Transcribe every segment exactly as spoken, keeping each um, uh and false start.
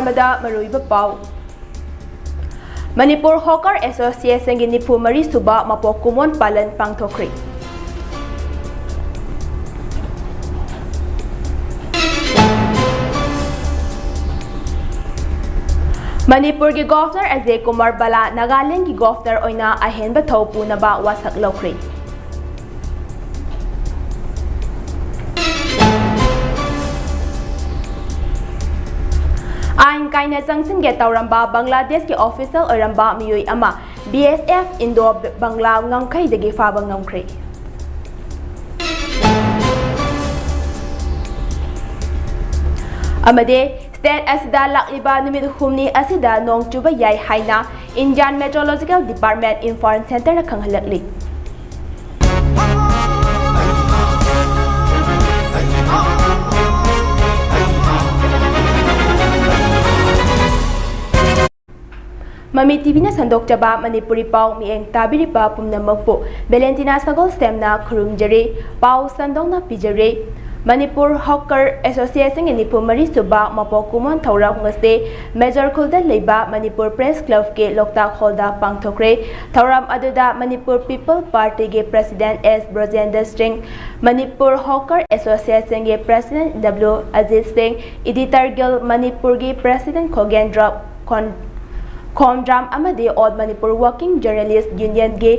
ꯑꯃꯗ ꯃꯔꯨꯑꯣꯏꯕ ꯄꯥꯎ꯫ ꯃꯅꯤꯄꯨꯔ ꯍꯣꯀꯔ ꯑꯦꯁꯣꯁꯤꯌꯦꯁꯟꯒꯤ ꯅꯤꯐꯨ ꯃꯔꯤ ꯁꯨꯕ ꯃꯄꯣꯛ ꯀꯨꯝꯑꯣꯟ ꯄꯥꯂꯟ ꯄꯥꯡꯊꯣꯛꯈ꯭ꯔꯦ꯫ ꯃꯅꯤꯄꯨꯔꯒꯤ ꯒꯣꯚꯔꯅꯔ ꯑꯖꯌ ꯀꯨꯃꯥꯔ ꯚꯜꯂꯥ ꯅꯥꯒꯥꯂꯦꯟꯗꯒꯤ ꯒꯣꯚꯔꯅꯔ ꯑꯣꯏꯅ ꯑꯍꯦꯟꯕ ꯊꯧ ꯄꯨꯅꯕ ꯋꯥꯁꯛ ꯂꯧꯈ꯭ꯔꯦ꯫ ꯑꯥꯏꯟ ꯀꯥꯏꯅ ꯆꯪꯁꯤꯟꯒꯦ ꯇꯧꯔꯝꯕ ꯕꯪꯒ꯭ꯂꯥꯗꯦꯁꯀꯤ ꯑꯣꯐꯤꯁꯤꯌꯦꯜ ꯑꯣꯏꯔꯝꯕ ꯃꯤꯑꯣꯏ ꯑꯃ ꯕꯤ ꯑꯦꯁ ꯑꯦꯐ ꯏꯟꯗꯣ ꯕꯪꯒ꯭ꯂꯥ ꯉꯝꯈꯩꯗꯒꯤ ꯐꯥꯕ ꯉꯝꯈ꯭ꯔꯦ꯫ ꯑꯃꯗꯤ ꯁ꯭ꯇꯦꯠ ꯑꯁꯤꯗ ꯂꯥꯛꯂꯤꯕ ꯅꯨꯃꯤꯠ ꯍꯨꯝꯅꯤ ꯑꯁꯤꯗ ꯅꯣꯡ ꯆꯨꯕ ꯌꯥꯏ ꯍꯥꯏꯅ ꯏꯟꯗꯤꯌꯥꯟ ꯃꯦꯇ꯭ꯔꯣꯂꯣꯖꯤꯀꯦꯜ ꯗꯤꯄꯥꯔꯠꯃꯦꯟ ꯏꯝꯐꯥꯜ ꯁꯦꯟꯇꯔꯅ ꯈꯪꯍꯜꯂꯛꯂꯤ꯫ ꯃꯃꯤ ꯇꯤꯚꯤꯅ ꯁꯟꯗꯣꯛꯆꯕ ꯃꯅꯤꯄꯨꯔꯤ ꯄꯥꯎ ꯃꯤꯠꯌꯦꯡ ꯇꯥꯕꯤꯔꯤꯕ ꯄꯨꯝꯅꯃꯛꯄꯨ ꯚꯦꯂꯦꯟꯇꯤꯅꯥ ꯁꯒꯣꯜꯁꯦꯝꯅ ꯈꯨꯔꯨꯝꯖꯔꯤ꯫ ꯄꯥꯎ ꯁꯟꯗꯣꯛꯅ ꯄꯤꯖꯔꯤ꯫ ꯃꯅꯤꯄꯨꯔ ꯍꯣꯀꯔ ꯑꯦꯁꯣꯁꯤꯌꯦꯁꯟꯒꯤ ꯅꯤꯐꯨ ꯃꯔꯤ ꯁꯨꯕ ꯃꯄꯣꯛ ꯀꯨꯝꯑꯣꯟ ꯊꯧꯔꯝ ꯉꯁꯤ ꯃꯦꯖꯔ ꯈꯨꯜꯗ ꯂꯩꯕ ꯃꯅꯤꯄꯨꯔ ꯄ꯭ꯔꯦꯁ ꯀ꯭ꯂꯕꯀꯤ ꯂꯣꯛꯇꯥꯛ ꯍꯣꯜꯗ ꯄꯥꯡꯊꯣꯛꯈ꯭ꯔꯦ꯫ ꯊꯧꯔꯝ ꯑꯗꯨꯗ ꯃꯅꯤꯄꯨꯔ ꯄꯤꯄꯜ ꯄꯥꯔꯇꯤꯒꯤ president S Brajendra Singh, Manipur hockey ꯑꯦꯁꯣꯁꯤꯌꯦꯁꯟꯒꯤ president W Ajit Singh, editor guild ꯃꯅꯤꯄꯨꯔꯒꯤ ꯄ꯭ꯔꯦꯁꯤꯗꯦꯟꯠ ꯈꯣꯒꯦꯟꯗ꯭ꯔ ꯈꯣꯟ-, ꯈꯣꯝꯗ꯭ꯔꯥꯝ ꯑꯃꯗꯤ ꯑꯣꯜ ꯃꯅꯤꯄꯨꯔ ꯋꯥꯔꯀꯤꯡ ꯖꯔꯅꯦꯂꯤꯁ꯭ꯠ ꯌꯨꯅꯤꯌꯟꯒꯤ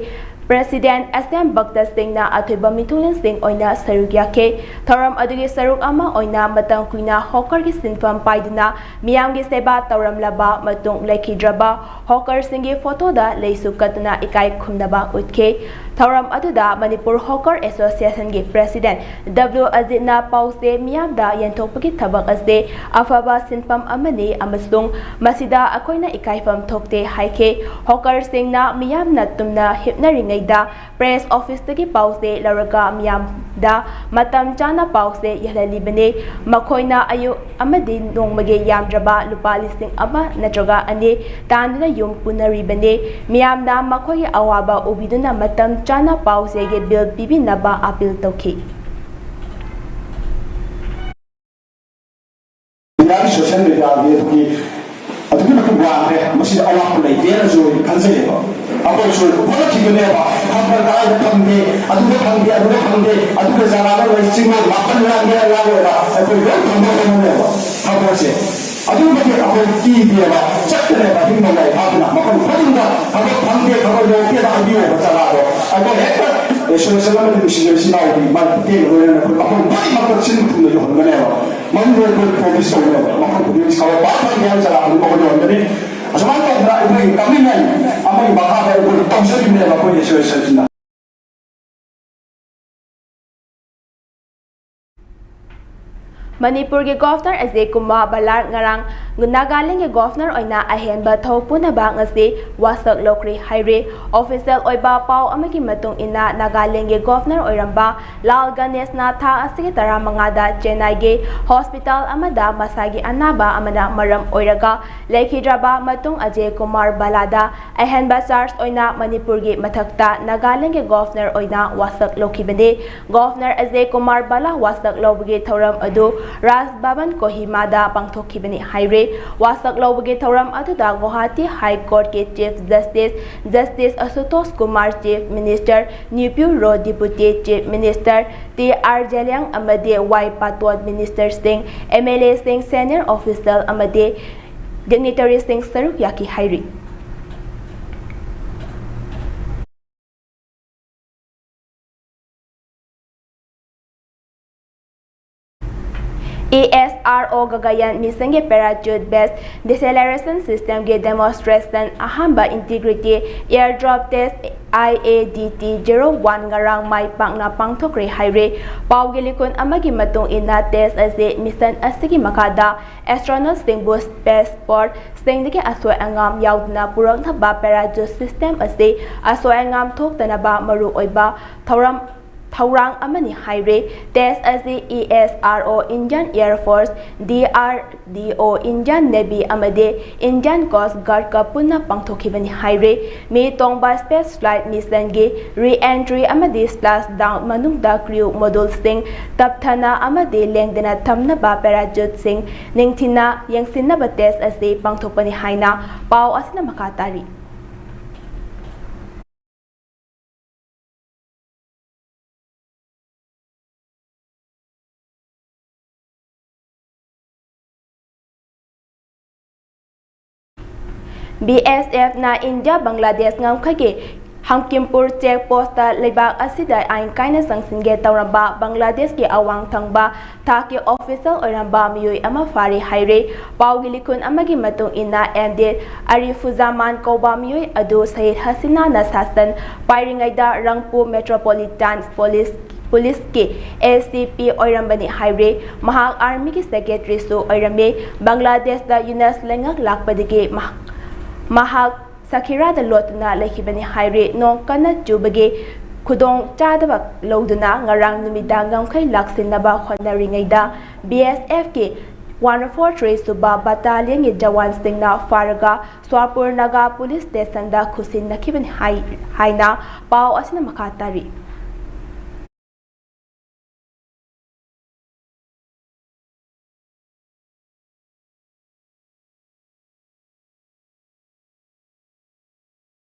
ꯄ꯭ꯔꯦꯁꯤꯗꯦꯟꯠ ꯑꯦꯁ ꯑꯦꯝ ꯚꯛꯇ ꯁꯤꯡꯅ ꯑꯊꯣꯏꯕ ꯃꯤꯊꯨꯡꯂꯦꯟꯁꯤꯡ ꯑꯣꯏꯅ ꯁꯔꯨꯛ ꯌꯥꯈꯤ꯫ ꯊꯧꯔꯝ ꯑꯗꯨꯒꯤ ꯁꯔꯨꯛ ꯑꯃ ꯑꯣꯏꯅ ꯃꯇꯝ ꯀꯨꯏꯅ ꯍꯣꯀꯔꯒꯤ ꯁꯤꯟꯐꯝ ꯄꯥꯏꯗꯨꯅ ꯃꯤꯌꯥꯝꯒꯤ ꯁꯦꯕꯥ ꯇꯧꯔꯝꯂꯕ ꯃꯇꯨꯡ ꯂꯩꯈꯤꯗ꯭ꯔꯕ ꯍꯣꯀꯔꯁꯤꯡꯒꯤ ꯐꯣꯇꯣꯗ ꯂꯩꯁꯨ ꯀꯠꯇꯨꯅ ꯏꯀꯥꯏ ꯈꯨꯝꯅꯕ ꯎꯠꯈꯤ꯫ ꯊꯧꯔꯝ ꯑꯗꯨꯗ ꯃꯅꯤꯄꯨꯔ ꯍꯣꯀꯔ ꯑꯦꯁꯣꯁꯤꯌꯦꯁꯟꯒꯤ ꯄ꯭ꯔꯦꯁꯤꯗꯦꯟꯠ ꯗꯕ꯭ꯂꯤꯎ ꯑꯖꯤꯠꯅ ꯄꯥꯎꯆꯦ ꯃꯤꯌꯥꯝꯗ ꯌꯦꯟꯊꯣꯛꯄꯒꯤ ꯊꯕꯛ ꯑꯁꯤ ꯑꯐꯕ ꯁꯤꯟꯐꯝ ꯑꯃꯅꯤ ꯑꯃꯁꯨꯡ ꯃꯁꯤꯗ ꯑꯩꯈꯣꯏꯅ ꯏꯀꯥꯏꯐꯝ ꯊꯣꯛꯇꯦ ꯍꯥꯏꯈꯤ꯫ ꯍꯣꯀꯔꯁꯤꯡꯅ ꯃꯤꯌꯥꯝꯅ ꯇꯨꯝꯅ ꯍꯤꯞꯅꯔꯤꯉꯩꯗ ꯄ꯭ꯔꯦꯁ ꯑꯣꯐꯤꯁꯇꯒꯤ ꯄꯥꯎꯆꯦ ꯂꯧꯔꯒ ꯃꯤꯌꯥꯝꯗ ꯃꯇꯝ ꯆꯥꯅ ꯄꯥꯎꯆꯦ ꯌꯧꯍꯜꯂꯤꯕꯅꯤ꯫ ꯃꯈꯣꯏꯅ ꯑꯌꯨꯛ ꯑꯃꯗꯤ ꯅꯣꯡꯃꯒꯤ ꯌꯥꯝꯗ꯭ꯔꯕ ꯂꯨꯄꯥ ꯂꯤꯁꯤꯡ ꯑꯃ ꯅꯠꯇ꯭ꯔꯒ ꯑꯅꯤ ꯇꯥꯟꯗꯨꯅ ꯌꯨꯝ ꯄꯨꯅꯔꯤꯕꯅꯤ꯫ ꯃꯤꯌꯥꯝꯅ ꯃꯈꯣꯏꯒꯤ ꯑꯋꯥꯕ ꯎꯕꯤꯗꯨꯅ ꯃꯇꯝ ꯆꯥꯅ ꯄꯥꯎꯆꯦꯒꯤ ꯕꯤꯜ ꯄꯤꯕꯤꯅꯕ ꯑꯥꯄꯤꯜ ꯇꯧꯈꯤ꯫ ꯏꯟꯗꯤꯌꯥꯒꯤ ꯁꯣꯁꯤꯌꯦꯜ ꯃꯦꯗꯤꯌꯥꯒꯤ ꯑꯗꯨꯒꯤ ꯑꯗꯨꯛꯀꯤ ꯃꯇꯤꯛ ꯋꯥꯡꯈ꯭ꯔꯦ꯫ ꯃꯁꯤꯗ ꯑꯋꯥꯠꯄ ꯂꯩꯇꯦꯅꯁꯨ ꯑꯩ ꯈꯟꯖꯩꯌꯦꯕ꯫ ꯑꯩꯈꯣꯏꯁꯨ ꯍꯣꯠꯅꯈꯤꯕꯅꯦꯕ꯫ ꯈꯕꯔ ꯀꯗꯥꯏꯗ ꯐꯪꯗꯦ, ꯑꯗꯨꯗ ꯐꯪꯗꯦ, ꯑꯗꯨꯗ ꯐꯪꯗꯦ, ꯑꯗꯨꯒ ꯖꯒꯥꯗ ꯂꯩ, ꯆꯤꯡꯂꯣꯜ ꯃꯥꯄꯟ ꯂꯥꯟꯒꯦꯔꯥ ꯂꯥꯜꯂꯣꯏꯔꯥ ꯑꯩꯈꯣꯏ ꯂꯣꯏ ꯐꯪꯕ ꯍꯣꯠꯅꯅꯦꯕ꯫ ꯈꯕꯔꯁꯦ ꯑꯗꯨꯛꯀꯤ ꯃꯇꯤꯛ ꯑꯩꯈꯣꯏ ꯀꯤꯗꯦꯕ꯫ ꯆꯠꯀꯅꯦꯕ ꯑꯍꯤꯡ ꯅꯣꯡꯌꯥꯏ ꯐꯥꯗꯅ ꯃꯐꯝ ꯈꯨꯗꯤꯡꯗ ꯈꯕꯔ ꯐꯪꯗꯦ, ꯈꯕꯔ ꯌꯧꯗꯦꯅ ꯍꯥꯏꯕꯤꯌꯣꯕ ꯖꯒꯥꯗꯣ꯫ ꯑꯩꯈꯣꯏ ꯍꯦꯛꯇ ꯑꯦꯁꯣꯁꯤꯌꯦꯁꯟ ꯑꯃꯗꯤ ꯅꯨꯡꯁꯤꯅꯕ ꯏꯆꯤꯟ ꯏꯅꯥꯎꯒꯤ ꯃꯇꯦꯡ ꯂꯣꯏꯅꯅ ꯑꯩꯈꯣꯏ ꯃꯐꯝ ꯈꯨꯗꯤꯡꯃꯛꯇ ꯁꯤꯟ ꯊꯨꯡꯅ ꯌꯧꯍꯟꯒꯅꯦꯕ꯫ ꯃꯗꯨꯗ ꯑꯩꯈꯣꯏ ꯄ꯭ꯔꯣꯃꯤꯁ ꯇꯧꯅꯦꯕ꯫ ꯃꯐꯝ ꯈꯨꯗꯤꯡꯃꯛ ꯁꯥꯎ ꯄꯥꯛ ꯐꯪꯗꯦ ꯍꯥꯏꯕ ꯖꯒꯥ ꯈꯨꯗꯤꯡꯃꯛ ꯑꯩꯈꯣꯏ ꯌꯧꯍꯟꯒꯅꯤ꯫ ꯑꯁꯨꯃꯥꯏꯅ ꯇꯧꯗꯅ ꯑꯩꯈꯣꯏꯒꯤ ꯀꯃꯤꯠꯃꯦꯟ ꯑꯃꯒꯤ ꯃꯈꯥꯗ ꯑꯩꯈꯣꯏ ꯇꯧꯖꯔꯤꯕꯅꯦꯕ ꯑꯩꯈꯣꯏ ꯑꯦꯁꯣꯁꯤꯌꯦꯁꯟꯁꯤꯅ꯫ ꯃꯅꯤꯄꯨꯔꯒꯤ ꯒꯣꯚꯔꯅꯔ ꯑꯖꯌ ꯀꯨꯃꯥꯔ ꯕꯂꯥ ꯉꯔꯥꯡ ꯅꯥꯒꯥꯂꯦꯟꯒꯤ ꯒꯣꯚꯔꯅꯔ ꯑꯣꯏꯅ ꯑꯍꯦꯟꯕ ꯊꯧ ꯄꯨꯅꯕ ꯉꯁꯤ ꯋꯥꯁꯛ ꯂꯧꯈ꯭ꯔꯦ ꯍꯥꯏꯔꯤ꯫ ꯑꯣꯐꯤꯁꯤꯌꯦꯜ ꯑꯣꯏꯕ ꯄꯥꯎ ꯑꯃꯒꯤ ꯃꯇꯨꯡ ꯏꯟꯅ, ꯅꯥꯒꯥꯂꯦꯟꯒꯤ ꯒꯣꯚꯔꯅꯔ ꯑꯣꯏꯔꯝꯕ ꯂꯥꯜ ꯒꯅꯦꯁꯅ ꯊꯥ ꯑꯁꯤꯒꯤ ꯇꯔꯥꯃꯉꯥꯗ ꯆꯦꯟꯅꯥꯏꯒꯤ ꯍꯣꯁꯄꯤꯇꯥꯜ ꯑꯃꯗ ꯃꯁꯥꯒꯤ ꯑꯅꯥꯕ ꯑꯃꯅ ꯃꯔꯝ ꯑꯣꯏꯔꯒ ꯂꯩꯈꯤꯗ꯭ꯔꯕ ꯃꯇꯨꯡ, ꯑꯖꯌ ꯀꯨꯃꯥꯔ ꯕꯂꯥꯗ ꯑꯍꯦꯟꯕ ꯆꯥꯔꯖ ꯑꯣꯏꯅ ꯃꯅꯤꯄꯨꯔꯒꯤ ꯃꯊꯛꯇ ꯅꯥꯒꯥꯂꯦꯟꯒꯤ ꯒꯣꯚꯔꯅꯔ ꯑꯣꯏꯅ ꯋꯥꯁꯛ ꯂꯧꯈꯤꯕꯅꯤ꯫ ꯒꯣꯚꯔꯅꯔ ꯑꯖꯌ ꯀꯨꯃꯥꯔ ꯕꯂꯥ ꯋꯥꯁꯛ ꯂꯧꯕꯒꯤ ꯊꯧꯔꯝ ꯑꯗꯨ ꯔꯥꯖ ꯚꯕꯟ ꯀꯣꯍꯤꯃꯥꯗ ꯄꯥꯡꯊꯣꯛꯈꯤꯕꯅꯤ ꯍꯥꯏꯔꯤ꯫ ꯋꯥꯁꯛ ꯂꯧꯕꯒꯤ ꯊꯧꯔꯝ ꯑꯗꯨꯗ ꯒꯨꯋꯥꯍꯥꯇꯤ ꯍꯥꯏ ꯀꯣꯔꯠꯀꯤ chief justice, justice Ashutosh Kumar, chief minister Neiphiu Rio, deputy chief minister T R Zeliang ꯑꯃꯗꯤ ꯋꯥꯏ ꯄꯥꯇꯣꯟ, ꯃꯤꯅꯤꯁꯇꯔꯁꯤꯡ, ꯑꯦꯝ ꯑꯦꯜ ꯑꯦꯁꯤꯡ, ꯁꯦꯅꯤꯌꯔ ꯑꯣꯐꯤꯁꯤꯌꯦꯜ ꯑꯃꯗꯤ ꯗꯤꯒꯅꯤꯇꯔꯤꯁꯤꯡ ꯁꯔꯨꯛ ꯌꯥꯈꯤ ꯍꯥꯏꯔꯤ꯫ ꯑꯦ ꯑꯦꯁ ꯑꯥꯔ ꯑꯣ ꯒꯒꯥꯌꯥꯟ ꯃꯤꯁꯟꯒꯤ parachute based deceleration system ꯒꯤ demonstration ꯑꯍꯥꯟꯕ integrity airdrop test I A D T zero one ꯉꯔꯥꯡ ꯃꯥꯏ ꯄꯥꯛꯅ ꯄꯥꯡꯊꯣꯛꯈ꯭ꯔꯦ ꯍꯥꯏꯔꯦ꯫ ꯄꯥꯎꯒꯤ ꯂꯤꯀꯨꯟ ꯑꯃꯒꯤ ꯃꯇꯨꯡ ꯏꯟꯅ, test ꯑꯁꯤ ꯃꯤꯁꯟ ꯑꯁꯤꯒꯤ ꯃꯈꯥꯗ astronaut ꯁꯤꯡꯕꯨ space port ꯁꯤꯡꯗꯒꯤ ꯑꯁꯣꯏ ꯑꯉꯥꯝ ꯌꯥꯎꯗꯅ ꯄꯨꯔꯛꯅꯕ parachute system ꯑꯁꯤ ꯑꯁꯣꯏ ꯑꯉꯥꯝ ꯊꯣꯛꯇꯅꯕ ꯃꯔꯨꯑꯣꯏꯕ ꯊꯧꯔꯝ ꯊꯧꯔꯥꯡ ꯑꯃꯅꯤ ꯍꯥꯏꯔꯦ꯫ Test ꯑꯁꯤ E S R O, Indian Air Force, D R D O, Indian Navy ꯑꯃꯗꯤ Indian Coast Guardꯀ ꯄꯨꯟꯅ ꯄꯥꯡꯊꯣꯛꯈꯤꯕꯅꯤ ꯍꯥꯏꯔꯦ꯫ ꯃꯤ ꯇꯣꯡꯕ space flight missionꯒꯤ re-entry ꯑꯃꯗꯤ splashdown ꯃꯅꯨꯡꯗ crew moduleꯁꯤꯡ ꯇꯞꯊꯅ ꯑꯃꯗꯤ ꯂꯦꯡꯗꯅ ꯊꯝꯅꯕ parachuteꯁꯤꯡ ꯅꯤꯡꯊꯤꯅ ꯌꯦꯡꯁꯤꯟꯅꯕ test ꯑꯁꯤ ꯄꯥꯡꯊꯣꯛꯄꯅꯤ ꯍꯥꯏꯅ ꯄꯥꯎ ꯑꯁꯤꯅ ꯃꯈꯥ ꯇꯥꯔꯤ꯫ B S Fꯅ ꯏꯟꯗꯤꯌꯥ ꯕꯪꯒ꯭ꯂꯥꯗꯦꯁ ꯉꯝꯈꯩꯒꯤ ꯍꯝꯀꯤꯝꯄꯨꯔ check postꯇ ꯂꯩꯕꯥꯛ ꯑꯁꯤꯗ ꯑꯥꯏꯟ ꯀꯥꯏꯅ ꯆꯪꯁꯤꯟꯒꯦ ꯇꯧꯔꯝꯕ ꯕꯪꯒ꯭ꯂꯥꯗꯦꯁꯀꯤ ꯑꯋꯥꯡ ꯊꯪꯕ ꯊꯥꯛꯀꯤ official ꯑꯣꯏꯔꯝꯕ ꯃꯤꯑꯣꯏ ꯑꯃ ꯐꯥꯔꯦ ꯍꯥꯏꯔꯦ꯫ ꯄꯥꯎꯒꯤ ꯂꯤꯈꯨꯟ ꯑꯃꯒꯤ ꯃꯇꯨꯡ ꯏꯟꯅ, ꯑꯦꯝꯗꯤꯠ ꯑꯔꯤꯐꯨꯖꯥꯃꯥꯟ ꯀꯧꯕ ꯃꯤꯑꯣꯏ ꯑꯗꯨ ꯁꯍꯤꯗ ꯍꯁꯤꯅꯥꯅ ꯁꯥꯁꯟ ꯄꯥꯏꯔꯤꯉꯩꯗ ꯔꯪꯄꯨ Metropolitan Police, Policeꯀꯤ A C P ꯑꯣꯏꯔꯝꯕꯅꯤ ꯍꯥꯏꯔꯦ꯫ ꯃꯍꯥꯛ armyꯒꯤ secretaryꯁꯨ ꯑꯣꯏꯔꯝꯃꯤ꯫ ꯕꯪꯒ꯭ꯂꯥꯗꯦꯁꯇ ꯌꯨꯅꯁ ꯂꯩꯉꯥꯛ ꯂꯥꯛꯄꯗꯒꯤ ꯃꯍꯥꯛ, ꯃꯍꯥꯛ ꯁꯈꯤꯔꯥꯗ ꯂꯣꯠꯇꯨꯅ ꯂꯩꯈꯤꯕꯅꯤ ꯍꯥꯏꯔꯦ꯫ ꯅꯣꯡ ꯀꯟꯅ ꯆꯨꯕꯒꯤ ꯈꯨꯗꯣꯡ ꯆꯥꯗꯕ ꯂꯧꯗꯨꯅ ꯉꯔꯥꯡ ꯅꯨꯃꯤꯗꯥꯡ ꯉꯝꯈꯩ ꯂꯥꯛꯁꯤꯟꯅꯕ ꯍꯣꯠꯅꯔꯤꯉꯩꯗ B S Fꯀꯤ one four three ꯁꯨꯕ battalionꯒꯤ ꯖꯋꯥꯟꯁꯤꯡꯅ ꯐꯥꯔꯒ ꯁ꯭ꯋꯥꯄꯨꯔ ꯅꯥꯒꯥ police stationꯗ ꯈꯨꯠꯁꯤꯟꯅꯈꯤꯕꯅꯤ ꯍꯥꯏ-, ꯍꯥꯏꯅ ꯄꯥꯎ ꯑꯁꯤꯅ ꯃꯈꯥ ꯇꯥꯔꯤ꯫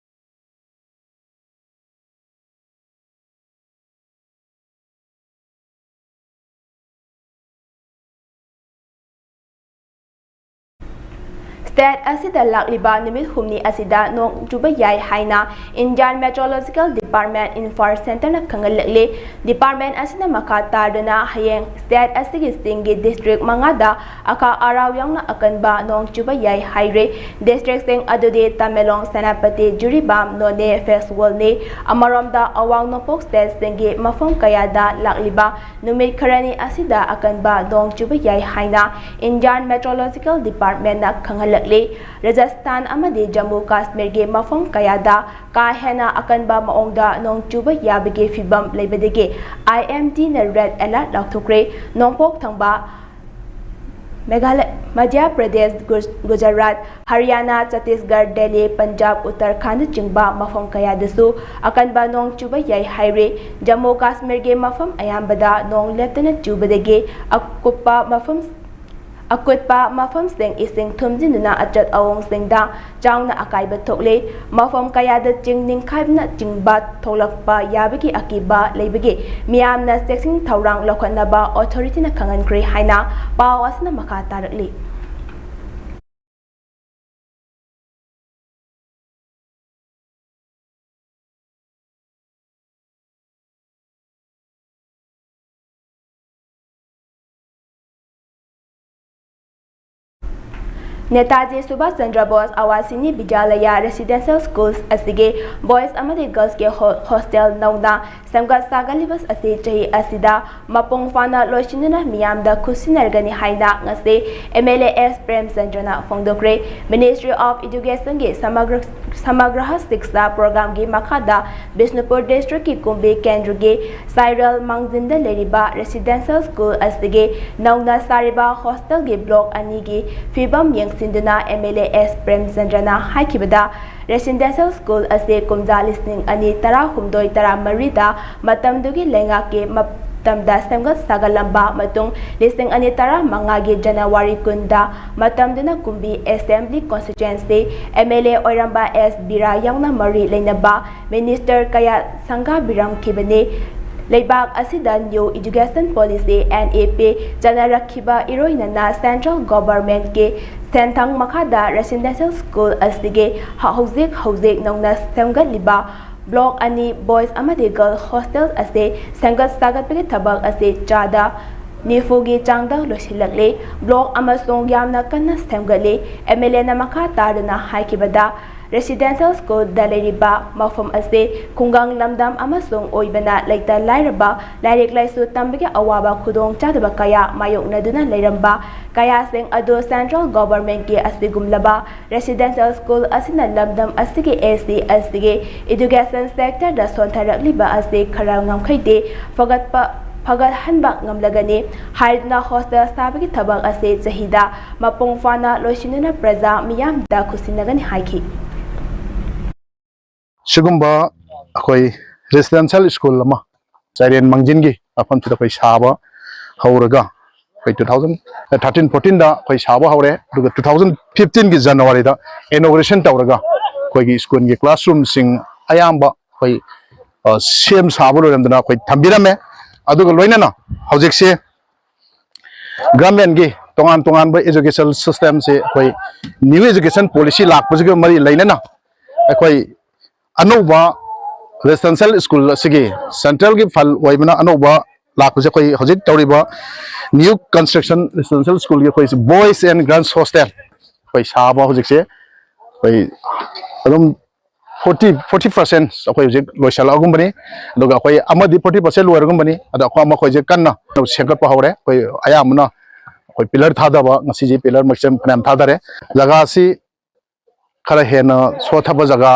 State ꯑꯁꯤꯗ ꯂꯥꯛꯂꯤꯕ ꯅꯨꯃꯤꯠ ꯍꯨꯝꯅꯤ ꯑꯁꯤꯗ ꯅꯣꯡ ꯆꯨꯕ ꯌꯥꯏ ꯍꯥꯏꯅ Indian Meteorological Department Imphal Centreꯅ ꯈꯪꯍꯜꯂꯛꯂꯤ꯫ Department ꯑꯁꯤꯅ ꯃꯈꯥ ꯇꯥꯗꯨꯅ ꯍꯌꯦꯡ state ꯑꯁꯤꯒꯤ ꯆꯤꯡꯒꯤ district ꯃꯉꯥꯗ ꯑꯀꯥ ꯑꯔꯥꯎ ꯌꯥꯎꯅ ꯑꯀꯟꯕ ꯅꯣꯡ ꯆꯨꯕ ꯌꯥꯏ ꯍꯥꯏꯔꯦ꯫ Districtꯁꯤꯡ ꯑꯗꯨꯗꯤ ꯇꯃꯦꯡꯂꯣꯡ, ꯁꯦꯅꯥꯄꯇꯤ, ꯖꯤꯔꯤꯕꯥꯝ, ꯅꯣꯅꯦ ꯐꯦꯁꯇꯤꯚꯦꯜꯅꯤ꯫ ꯑꯃꯔꯣꯝꯗ, ꯑꯋꯥꯡ ꯅꯣꯡꯄꯣꯛ stateꯁꯤꯡꯒꯤ ꯃꯐꯝ ꯀꯌꯥꯗ ꯂꯥꯛꯂꯤꯕ ꯅꯨꯃꯤꯠ ꯈꯔꯅꯤ ꯑꯁꯤꯗ ꯑꯀꯟꯕ ꯅꯣꯡ ꯆꯨꯕ ꯌꯥꯏ ꯍꯥꯏꯅ Indian Meteorological Departmentꯅ ꯈꯪꯍꯜꯂꯛꯂꯤ꯫ ꯂꯩ꯫ ꯔꯥꯖꯁꯊꯥꯟ ꯑꯃꯗꯤ ꯖꯝꯃꯨ ꯀꯥꯁꯃꯤꯔꯒꯤ ꯃꯐꯝ ꯀꯌꯥꯗ ꯀꯥ ꯍꯦꯟꯅ ꯑꯀꯟꯕ ꯃꯑꯣꯡꯗ ꯅꯣꯡ ꯆꯨꯕ ꯌꯥꯕꯒꯤ ꯐꯤꯚꯝ ꯂꯩꯕꯗꯒꯤ ꯑꯥꯏ ꯑꯦꯝ ꯗꯤꯅ ꯔꯦꯗ ꯑꯦꯂꯔꯠ ꯂꯥꯎꯊꯣꯛꯈ꯭ꯔꯦ꯫ ꯅꯣꯡꯄꯣꯛ ꯊꯪꯕ ꯃꯦꯘꯥꯂ-, ꯃꯙ꯭ꯌ ꯄ꯭ꯔꯗꯦꯁ, ꯒꯨꯖ-, ꯒꯨꯖꯔꯥꯠ, ꯍꯔꯤꯌꯥꯅꯥ, ꯆꯇꯤꯁꯒꯔ, ꯗꯦꯜꯂꯤ, ꯄꯟꯖꯥꯕ, ꯎꯠꯇꯔꯈꯥꯟꯗꯆꯤꯡꯕ ꯃꯐꯝ ꯀꯌꯥꯗꯁꯨ ꯑꯀꯟꯕ ꯅꯣꯡ ꯆꯨꯕ ꯌꯥꯏ ꯍꯥꯏꯔꯤ꯫ ꯖꯝꯃꯨ ꯀꯥꯁꯃꯤꯔꯒꯤ ꯃꯐꯝ ꯑꯌꯥꯝꯕꯗ ꯅꯣꯡ ꯂꯦꯞꯇꯅ ꯆꯨꯕꯗꯒꯤ ꯑꯀꯨꯞꯄ ꯃꯐꯝ ꯑꯀꯨꯠꯄ ꯃꯐꯝꯁꯤꯡ ꯏꯁꯤꯡ ꯊꯨꯝꯖꯤꯟꯗꯨꯅ ꯑꯆꯠ ꯑꯋꯣꯡꯁꯤꯡꯗ ꯆꯥꯎꯅ ꯑꯀꯥꯏꯕ ꯊꯣꯛꯂꯦ꯫ ꯃꯐꯝ ꯀꯌꯥꯗ ꯆꯤꯡ ꯅꯤꯡꯈꯥꯏꯕꯅꯆꯤꯡꯕ ꯊꯣꯛꯂꯛꯄ ꯌꯥꯕꯒꯤ ꯑꯀꯤꯕ ꯂꯩꯕꯒꯤ ꯃꯤꯌꯥꯝꯅ ꯆꯦꯛꯁꯤꯟ ꯊꯧꯔꯥꯡ ꯂꯧꯈꯠꯅꯕ ꯑꯣꯊꯣꯔꯤꯇꯤꯅ ꯈꯪꯍꯟꯈ꯭ꯔꯦ ꯍꯥꯏꯅ ꯄꯥꯎ ꯑꯁꯤꯅ ꯃꯈꯥ ꯇꯥꯔꯛꯂꯤ꯫ ꯅꯦꯇꯥꯖꯤ ꯁꯨꯚꯥꯁ ꯆꯟꯗ꯭ꯔ ꯕꯣꯁ ꯑꯋꯥꯁꯤꯅꯤ ꯕꯤꯗ꯭ꯌꯥꯂꯌꯥ ꯔꯦꯁꯤꯗꯦꯟꯁꯤꯌꯦꯜ ꯁ꯭ꯀꯨꯜꯁ ꯑꯁꯤꯒꯤ ꯕꯣꯏꯁ ꯑꯃꯗꯤ ꯒꯔꯜꯁꯀꯤ ꯍꯣ-, ꯍꯣꯁꯇꯦꯜ ꯅꯧꯅ ꯁꯦꯝꯒꯠ ꯁꯥꯒꯠꯂꯤꯕ ꯑꯁꯤ ꯆꯍꯤ ꯑꯁꯤꯗ ꯃꯄꯨꯡ ꯐꯥꯅ ꯂꯣꯏꯁꯤꯟꯗꯨꯅ ꯃꯤꯌꯥꯝꯗ ꯈꯨꯠꯁꯤꯟꯅꯔꯒꯅꯤ ꯍꯥꯏꯅ ꯉꯁꯤ ꯑꯦꯝ ꯑꯦꯜ ꯑꯦ ꯑꯦꯁ ꯄ꯭ꯔꯦꯝꯆꯟꯗ꯭ꯔꯅ ꯐꯣꯡꯗꯣꯛꯈ꯭ꯔꯦ꯫ ꯃꯤꯅꯤꯁꯇ꯭ꯔꯤ ꯑꯣꯐ ꯏꯗꯨꯀꯦꯁꯟꯒꯤ ꯁꯃꯒ꯭ꯔ, ꯁꯃꯒ꯭ꯔꯍ ꯁꯤꯛꯁꯥ ꯄ꯭ꯔꯣꯒ꯭ꯔꯥꯝꯒꯤ ꯃꯈꯥꯗ ꯕꯤꯁꯅꯨꯄꯨꯔ ꯗꯤꯁꯇ꯭ꯔꯤꯛꯀꯤ ꯀꯨꯝꯕꯤ ꯀꯦꯟꯗ꯭ꯔꯒꯤ ꯁꯥꯏꯔꯦꯜ ꯃꯥꯡꯖꯤꯟꯗ ꯂꯩꯔꯤꯕ ꯔꯦꯁꯤꯗꯦꯟꯁꯤꯌꯦꯜ ꯁ꯭ꯀꯨꯜ ꯑꯁꯤꯒꯤ ꯅꯧꯅ ꯁꯥꯔꯤꯕ ꯍꯣꯁꯇꯦꯜꯒꯤ ꯕ꯭ꯂꯣꯛ ꯑꯅꯤꯒꯤ ꯐꯤꯕꯝ ꯌꯦꯡꯁꯤꯟꯗꯨꯅ ꯑꯦꯝ ꯑꯦꯜ ꯑꯦ ꯑꯦꯁ ꯄ꯭ꯔꯦꯝꯆꯟꯗ꯭ꯔꯅ ꯍꯥꯏꯈꯤꯕꯗ, ꯔꯦꯁꯤꯗꯦꯟꯁꯤꯌꯦꯜ ꯁ꯭ꯀꯨꯜ ꯑꯁꯤ ꯀꯨꯝꯖꯥ ꯂꯤꯁꯤꯡ ꯑꯅꯤ ꯇꯔꯥꯍꯨꯝꯗꯣꯏ ꯇꯔꯥꯃꯔꯤꯗ ꯃꯇꯝꯗꯨꯒꯤ ꯂꯩꯉꯥꯛꯀꯤ ꯃꯇꯝꯗ ꯁꯦꯝꯒꯠ ꯁꯥꯒꯠꯂꯝꯕ ꯃꯇꯨꯡ ꯂꯤꯁꯤꯡ ꯑꯅꯤ ꯇꯔꯥꯃꯉꯥꯒꯤ ꯖꯅꯋꯥꯔꯤ ꯀꯨꯟꯗ ꯃꯇꯝꯗꯨꯅ ꯀꯨꯝꯕꯤ ꯑꯦꯁꯦꯝꯕ꯭ꯂꯤ ꯀꯣꯟꯁꯇꯤꯇ꯭ꯋꯦꯟꯁꯤ ꯑꯦꯝ ꯑꯦꯜ ꯑꯦ ꯑꯣꯏꯔꯝꯕ ꯑꯦꯁ ꯕꯤꯔꯥ ꯌꯥꯎꯅ ꯃꯔꯤ ꯂꯩꯅꯕ ꯃꯤꯅꯤꯁꯇꯔ ꯀꯌꯥ ꯁꯪꯒꯥꯕꯤꯔꯝꯈꯤꯕꯅꯤ꯫ ꯂꯩꯕꯥꯛ ꯑꯁꯤꯗ new education policy, N E P, ꯆꯠꯅꯔꯛꯈꯤꯕ ꯏꯔꯣꯏꯅꯅ ꯁꯦꯟꯇ꯭ꯔꯦꯜ ꯒꯣꯚꯔꯟꯃꯦꯟꯠꯀꯤ ꯁꯦꯟꯊꯪ ꯃꯈꯥꯗ ꯔꯦꯁꯤꯗꯦꯟꯁꯤꯌꯦꯜ ꯁ꯭ꯀꯨꯜ ꯑꯁꯤꯒꯤ ꯍ-, ꯍꯧꯖꯤꯛ ꯍꯧꯖꯤꯛ ꯅꯧꯅ ꯁꯦꯝꯒꯠꯂꯤꯕ ꯕ꯭ꯂꯣꯛ ꯑꯅꯤ ꯕꯣꯏꯁ ꯑꯃꯗꯤ ꯒꯔꯜꯁ ꯍꯣꯁꯇꯦꯜ ꯑꯁꯤ ꯁꯦꯝꯒꯠ ꯁꯥꯒꯠꯄꯒꯤ ꯊꯕꯛ ꯑꯁꯤ ꯆꯥꯗ ꯅꯤꯐꯨꯒꯤ ꯆꯥꯡꯗ ꯂꯣꯏꯁꯤꯜꯂꯛꯂꯤ꯫ ꯕ꯭ꯂꯣꯛ ꯑꯃꯁꯨꯡ ꯌꯥꯝꯅ ꯀꯟꯅ ꯁꯦꯝꯒꯠꯂꯤ꯫ ꯑꯦꯝ ꯑꯦꯜ ꯑꯦꯅ ꯃꯈꯥ ꯇꯥꯗꯨꯅ ꯍꯥꯏꯈꯤꯕꯗ, Residential Schoolꯗ ꯂꯩꯔꯤꯕ ꯃꯐꯝ ꯑꯁꯤ ꯈꯨꯡꯒꯪ ꯂꯝꯗꯝ ꯑꯃꯁꯨꯡ ꯑꯣꯏꯕꯅ ꯂꯩꯇ ꯂꯥꯏꯔꯕ ꯂꯥꯏꯔꯤꯛ ꯂꯥꯏꯁꯨ ꯇꯝꯕꯒꯤ ꯑꯋꯥꯕ ꯈꯨꯗꯣꯡꯆꯥꯗꯕ ꯀꯌꯥ ꯃꯥꯌꯣꯛꯅꯗꯨꯅ ꯂꯩꯔꯝꯕ ꯀꯌꯥꯁꯤꯡ ꯑꯗꯨ Central Governmentꯀꯤ ꯑꯁꯤꯒꯨꯝꯂꯕ Residential School ꯑꯁꯤꯅ ꯂꯝꯗꯝ ꯑꯁꯤꯒꯤ SC STꯒꯤ Education Sectorꯗ ꯁꯣꯟꯊꯔꯛꯂꯤꯕ ꯑꯁꯤ ꯈꯔ ꯉꯝꯈꯩꯗꯦ ꯐꯒꯠꯄ ꯐꯒꯠꯍꯟꯕ ꯉꯝꯂꯒꯅꯤ ꯍꯥꯏꯗꯨꯅ hostel ꯁꯥꯕꯒꯤ ꯊꯕꯛ ꯑꯁꯤ ꯆꯍꯤꯗ ꯃꯄꯨꯡ ꯐꯥꯅ ꯂꯣꯏꯁꯤꯟꯗꯨꯅ ꯄ꯭ꯔꯖꯥ ꯃꯤꯌꯥꯝꯗ ꯈꯨꯠꯁꯤꯟꯅꯒꯅꯤ ꯍꯥꯏꯈꯤ꯫ ꯁꯤꯒꯨꯝꯕ ꯑꯩꯈꯣꯏ Residential School ꯑꯃ ꯆꯥꯏꯔꯦꯟ ꯃꯥꯡꯖꯤꯟꯒꯤ ꯃꯐꯝꯁꯤꯗ ꯑꯩꯈꯣꯏ ꯁꯥꯕ ꯍꯧꯔꯒ ꯑꯩꯈꯣꯏ two thousand thirteen fourteenꯗ ꯑꯩꯈꯣꯏ ꯁꯥꯕ ꯍꯧꯔꯦ꯫ ꯑꯗꯨꯒ two thousand fifteenꯒꯤ Januaryꯗ inauguration ꯇꯧꯔꯒ ꯑꯩꯈꯣꯏꯒꯤ schoolꯒꯤ classroomꯁꯤꯡ ꯑꯌꯥꯝꯕ ꯑꯩꯈꯣꯏ ꯁꯦꯝ ꯁꯥꯕ ꯂꯣꯏꯔꯝꯗꯅ ꯑꯩꯈꯣꯏ ꯊꯝꯕꯤꯔꯝꯃꯦ꯫ ꯑꯗꯨꯒ ꯂꯣꯏꯅꯅ ꯍꯧꯖꯤꯛꯁꯦ governmentꯀꯤ ꯇꯣꯉꯥꯟ ꯇꯣꯉꯥꯟꯕ education systemꯁꯦ ꯑꯩꯈꯣꯏ new education policy ꯂꯥꯛꯄꯁꯤꯒ ꯃꯔꯤ ꯂꯩꯅꯅ ꯑꯩꯈꯣꯏ ꯑꯅꯧꯕ Residential School ꯑꯁꯤꯒꯤ Centralꯒꯤ fund ꯑꯣꯏꯕꯅ ꯑꯅꯧꯕ ꯂꯥꯛꯄꯁꯦ ꯑꯩꯈꯣꯏ ꯍꯧꯖꯤꯛ ꯇꯧꯔꯤꯕ new construction Residential Schoolꯒꯤ ꯑꯩꯈꯣꯏ Boys and Girls Hostel ꯑꯩꯈꯣꯏ ꯁꯥꯕ ꯍꯧꯖꯤꯛꯁꯦ ꯑꯩꯈꯣꯏ ꯑꯗꯨꯝ forty forty percent ꯑꯩꯈꯣꯏ ꯍꯧꯖꯤꯛ ꯂꯣꯏꯁꯤꯜꯂꯛꯑꯒꯨꯝꯕꯅꯤ꯫ ꯑꯗꯨꯒ ꯑꯩꯈꯣꯏ ꯑꯃꯗꯤ forty percent ꯂꯣꯏꯔꯒꯨꯝꯕꯅꯤ꯫ ꯑꯗꯣ ꯑꯩꯈꯣꯏ ꯃꯈꯣꯏꯁꯦ ꯀꯟꯅ ꯁꯦꯝꯒꯠꯄ ꯍꯧꯔꯦ꯫ ꯑꯩꯈꯣꯏ ꯑꯌꯥꯝꯕꯅ ꯑꯩꯈꯣꯏ pillar ꯊꯥꯗꯕ ꯉꯁꯤꯁꯦ pillar ꯃꯁꯤꯡ ꯐꯅꯌꯥꯝ ꯊꯥꯗꯔꯦ꯫ ꯖꯒꯥꯁꯤ ꯈꯔ ꯍꯦꯟꯅ ꯁꯣꯠꯊꯕ ꯖꯒꯥ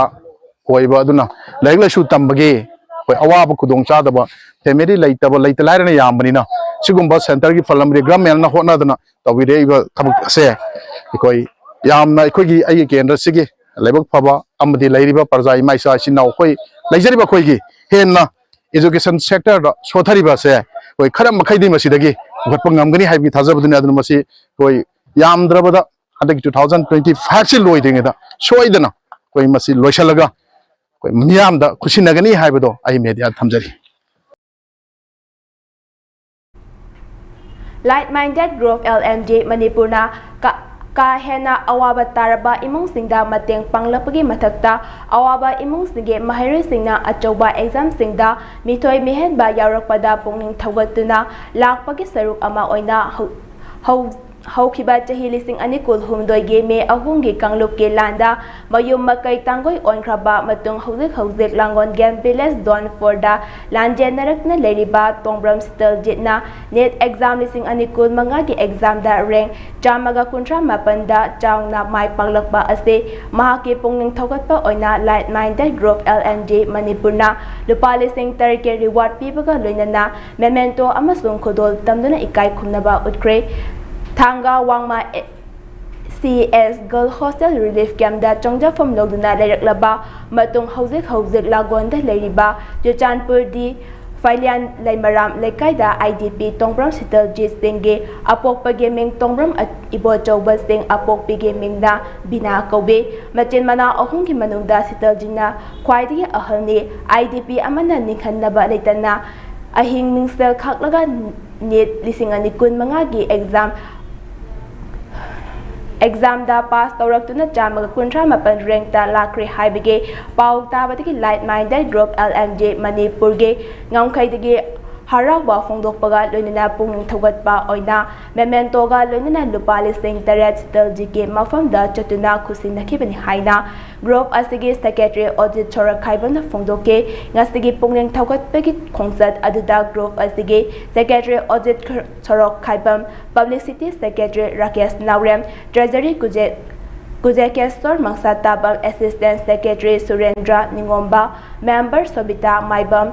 ꯑꯣꯏꯕ ꯑꯗꯨꯅ ꯂꯥꯏꯔꯤꯛ ꯂꯥꯏꯁꯨ ꯇꯝꯕꯒꯤ ꯑꯩꯈꯣꯏ ꯑꯋꯥꯕ ꯈꯨꯗꯣꯡꯆꯥꯗꯕ family ꯂꯩꯇꯕ ꯂꯩꯇ ꯂꯥꯏꯔꯅ ꯌꯥꯝꯕꯅꯤꯅ ꯁꯤꯒꯨꯝꯕ centreꯒꯤ fund ꯑꯃꯗꯤ governmentꯅ ꯍꯣꯠꯅꯗꯅ ꯇꯧꯕꯤꯔꯛꯏꯕ ꯊꯕꯛ ꯑꯁꯦ ꯑꯩꯈꯣꯏ ꯌꯥꯝꯅ ꯑꯩꯈꯣꯏꯒꯤ ꯑꯩꯒꯤ ꯀꯦꯟꯗ꯭ꯔꯁꯤꯒꯤ ꯂꯥꯏꯕꯛ ꯐꯕ ꯑꯃꯗꯤ ꯂꯩꯔꯤꯕ ꯄ꯭ꯔꯖꯥ ꯏꯃꯥ ꯏꯆꯥ ꯏꯆꯤꯟ ꯏꯅꯥꯎ ꯑꯩꯈꯣꯏ ꯂꯩꯖꯔꯤꯕ ꯑꯩꯈꯣꯏꯒꯤ ꯍꯦꯟꯅ education sectorꯗ ꯁꯣꯊꯔꯤꯕ ꯑꯁꯦ ꯑꯩꯈꯣꯏ ꯈꯔ ꯃꯈꯩꯗꯤ ꯃꯁꯤꯗꯒꯤ ꯄꯨꯈꯠꯄ ꯉꯝꯒꯅꯤ ꯍꯥꯏꯕꯒꯤ ꯊꯥꯖꯕꯗꯨꯅꯤ꯫ ꯑꯗꯨꯅ ꯃꯁꯤ ꯑꯩꯈꯣꯏ ꯌꯥꯝꯗ꯭ꯔꯕꯗ ꯍꯟꯗꯛꯀꯤ two thousand twenty fiveꯁꯤ ꯂꯣꯏꯗ꯭ꯔꯤꯉꯩꯗ ꯁꯣꯏꯗꯅ ꯑꯩꯈꯣꯏ ꯃꯁꯤ ꯂꯣꯏꯁꯤꯜꯂꯒ ꯑꯩꯈꯣꯏ ꯃꯤꯌꯥꯝꯗ ꯈꯨꯠꯁꯤꯟꯅꯒꯅꯤ ꯍꯥꯏꯕꯗꯣ ꯑꯩ mediaꯗ ꯊꯝꯖꯔꯤ꯫ Like Minded Group LMG ꯃꯅꯤꯄꯨꯔꯅ ꯀꯥ ꯀꯥ ꯍꯦꯟꯅ ꯑꯋꯥꯕ ꯇꯥꯔꯕ ꯏꯃꯨꯡꯁꯤꯡꯗ ꯃꯇꯦꯡ ꯄꯥꯡꯂꯛꯄꯒꯤ ꯃꯊꯛꯇ ꯑꯋꯥꯕ ꯏꯃꯨꯡꯁꯤꯡꯒꯤ ꯃꯍꯩꯔꯣꯏꯁꯤꯡꯅ ꯑꯆꯧꯕ examꯁꯤꯡꯗ ꯃꯤꯊꯣꯏ ꯃꯤꯍꯦꯟꯕ ꯌꯥꯎꯔꯛꯄꯗ ꯄꯨꯛꯅꯤꯡ ꯊꯧꯒꯠꯇꯨꯅ ꯂꯥꯛꯄꯒꯤ ꯁꯔꯨꯛ ꯑꯃ ꯑꯣꯏꯅ ꯍꯧ ꯍꯧ ꯍꯧꯈꯤꯕ ꯆꯍꯤ ꯂꯤꯁꯤꯡ ꯑꯅꯤ ꯀꯨꯟꯍꯨꯝꯗꯣꯏꯒꯤ ꯃꯦ ꯑꯍꯨꯝꯒꯤ ꯀꯥꯡꯂꯨꯞꯀꯤ ꯂꯥꯟꯗ ꯃꯌꯨꯝ ꯃꯀꯩ ꯇꯥꯡꯒꯣꯏ ꯑꯣꯟꯈ꯭ꯔꯕ ꯃꯇꯨꯡ ꯍꯧꯖꯤꯛ ꯍꯧꯖꯤꯛ ꯂꯥꯡꯒꯣꯟ ꯒꯦꯝ ꯚꯤꯂꯦꯖ ꯖꯣꯟ ꯐꯣꯔꯗ ꯂꯥꯟꯖꯦꯟꯅꯔꯛꯇꯨꯅ ꯂꯩꯔꯤꯕ ꯇꯣꯡꯕ꯭ꯔꯝ ꯁꯤꯇꯜꯖꯤꯠꯅ ꯅꯦꯠ ꯑꯦꯛꯖꯥꯝ ꯂꯤꯁꯤꯡ ꯑꯅꯤ ꯀꯨꯟ ꯃꯉꯥꯒꯤ ꯑꯦꯛꯖꯥꯝꯗ ꯔꯦꯡ ꯆꯥꯝꯃꯒ ꯀꯨꯟꯊ꯭ꯔꯥ ꯃꯥꯄꯟꯗ ꯆꯥꯎꯅ ꯃꯥꯏ ꯄꯥꯛꯂꯛꯄ ꯑꯁꯤ ꯃꯍꯥꯛꯀꯤ ꯄꯨꯛꯅꯤꯡ ꯊꯧꯒꯠꯄ ꯑꯣꯏꯅ Like Minded Group L M G ꯃꯅꯤꯄꯨꯔꯅ ꯂꯨꯄꯥ ꯂꯤꯁꯤꯡ ꯇꯔꯦꯠꯀꯤ ꯔꯤꯋꯥꯔꯗ ꯄꯤꯕꯒ ꯂꯣꯏꯅꯅ ꯃꯦꯃꯦꯟꯇꯣ ꯑꯃꯁꯨꯡ ꯈꯨꯗꯣꯜ ꯇꯝꯗꯨꯅ ꯏꯀꯥꯏ ꯈꯨꯝꯅꯕ ꯎꯠꯈ꯭ꯔꯦ꯫ ꯊꯥꯡꯒ ꯋꯥꯡꯃ ꯁꯤ ꯑꯦꯁ ꯒꯔꯜ ꯍꯣꯁꯇꯦꯜ ꯔꯤꯂꯤꯐ ꯀꯦꯝꯞꯇ ꯆꯪꯖꯐꯝ ꯂꯧꯗꯨꯅ ꯂꯩꯔꯛꯂꯕ ꯃꯇꯨꯡ ꯍꯧꯖꯤꯛ ꯍꯧꯖꯤꯛ ꯂꯥꯒꯣꯟꯗ ꯂꯩꯔꯤꯕ ꯆꯨꯔꯆꯥꯟꯄꯨꯔꯗꯤ ꯐꯥꯏꯂꯤꯌꯥꯟ ꯂꯩꯃꯔꯥꯝ ꯂꯩꯀꯥꯏꯗ I D P ꯇꯣꯡꯕ꯭ꯔꯝ ꯁꯤꯇꯜꯖꯤꯠ ꯁꯤꯡꯒꯤ ꯑꯄꯣꯛꯄꯒꯤ ꯃꯤꯡ ꯇꯣꯡꯕ꯭ꯔꯝ ꯏꯕꯣꯆꯧꯕ ꯁꯤꯡ, ꯑꯄꯣꯛꯄꯤꯒꯤ ꯃꯤꯡꯅ ꯕꯤꯅꯥ ꯀꯧꯏ꯫ ꯃꯆꯤꯟ ꯃꯅꯥꯎ ꯑꯍꯨꯝꯒꯤ ꯃꯅꯨꯡꯗ ꯁꯤꯇꯜꯖꯤꯠꯅ ꯈ꯭ꯋꯥꯏꯗꯒꯤ ꯑꯍꯜꯅꯤ꯫ I D P ꯑꯃꯅ ꯅꯤꯡꯍꯟꯅꯕ ꯂꯩꯇꯅ ꯑꯍꯤꯡ ꯃꯤꯡꯁꯦꯜ ꯈꯥꯛꯂꯒ ꯅꯦꯠ ꯂꯤꯁꯤꯡ ꯑꯅꯤ ꯀꯨꯟ ꯃꯉꯥꯒꯤ ꯑꯦꯛꯖꯥꯝ ꯑꯦꯛꯖꯥꯝꯗ ꯄꯥꯁ ꯇꯧꯔꯛꯇꯨꯅ ꯆꯥꯝꯃꯒ ꯀꯨꯟꯊ꯭ꯔꯥ ꯃꯥꯄꯟ ꯔꯦꯡꯛꯇ ꯂꯥꯛꯈ꯭ꯔꯦ ꯍꯥꯏꯕꯒꯤ ꯄꯥꯎ ꯇꯥꯕꯗꯒꯤ Like Minded Group L M G ꯃꯅꯤꯄꯨꯔꯒꯤ ꯉꯝꯈꯩꯗꯒꯤ ꯍꯔꯥꯎꯕ ꯐꯣꯡꯗꯣꯛꯄꯒ ꯂꯣꯏꯅꯅ ꯄꯨꯛꯅꯤꯡ ꯊꯧꯒꯠꯄ ꯑꯣꯏꯅ ꯃꯦꯃꯦꯟꯇꯣꯒ ꯂꯣꯏꯅꯅ ꯂꯨꯄꯥ ꯂꯤꯁꯤꯡ ꯇꯔꯦꯠ ꯁꯤꯇꯜꯖꯤꯠꯀꯤ ꯃꯐꯝꯗ ꯆꯠꯇꯨꯅ ꯈꯨꯠꯁꯤꯟꯅꯈꯤꯕꯅꯤ ꯍꯥꯏꯅ ꯒ꯭ꯔꯨꯞ ꯑꯁꯤꯒꯤ ꯁꯦꯀ꯭ꯔꯦꯇꯔꯤ ꯑꯣꯖꯤꯠ ꯁꯣꯔꯛꯈꯥꯏꯕꯝꯅ ꯐꯣꯡꯗꯣꯛꯈꯤ꯫ ꯉꯁꯤꯒꯤ ꯄꯨꯛꯅꯤꯡ ꯊꯧꯒꯠꯄꯒꯤ ꯈꯣꯡꯆꯠ ꯑꯗꯨꯗ ꯒ꯭ꯔꯨꯞ ꯑꯁꯤꯒꯤ ꯁꯦꯀ꯭ꯔꯦꯇꯔꯤ ꯑꯣꯖꯤꯠ ꯁꯣꯔꯛꯈꯥꯏꯕꯝ, ꯄꯕ꯭ꯂꯤꯁꯤꯇꯤ ꯁꯦꯀ꯭ꯔꯦꯇꯔꯤ ꯔꯥꯀꯦꯁ ꯅꯥꯎꯔꯦꯝ, ꯇ꯭ꯔꯦꯖꯔꯤ ꯀꯨꯖꯦ-, ꯀꯨꯖꯦꯀꯦꯁꯣꯔ ꯃꯪꯁꯥ ꯇꯥꯕꯝ, ꯑꯦꯁꯤꯁꯇꯦꯟ ꯁꯦꯀ꯭ꯔꯦꯇꯔꯤ ꯁꯨꯔꯦꯟꯗ꯭ꯔ ꯅꯤꯉꯣꯝꯕ, ꯃꯦꯝꯕꯔ ꯁꯣꯕꯤꯇꯥ ꯃꯥꯏꯕꯝ,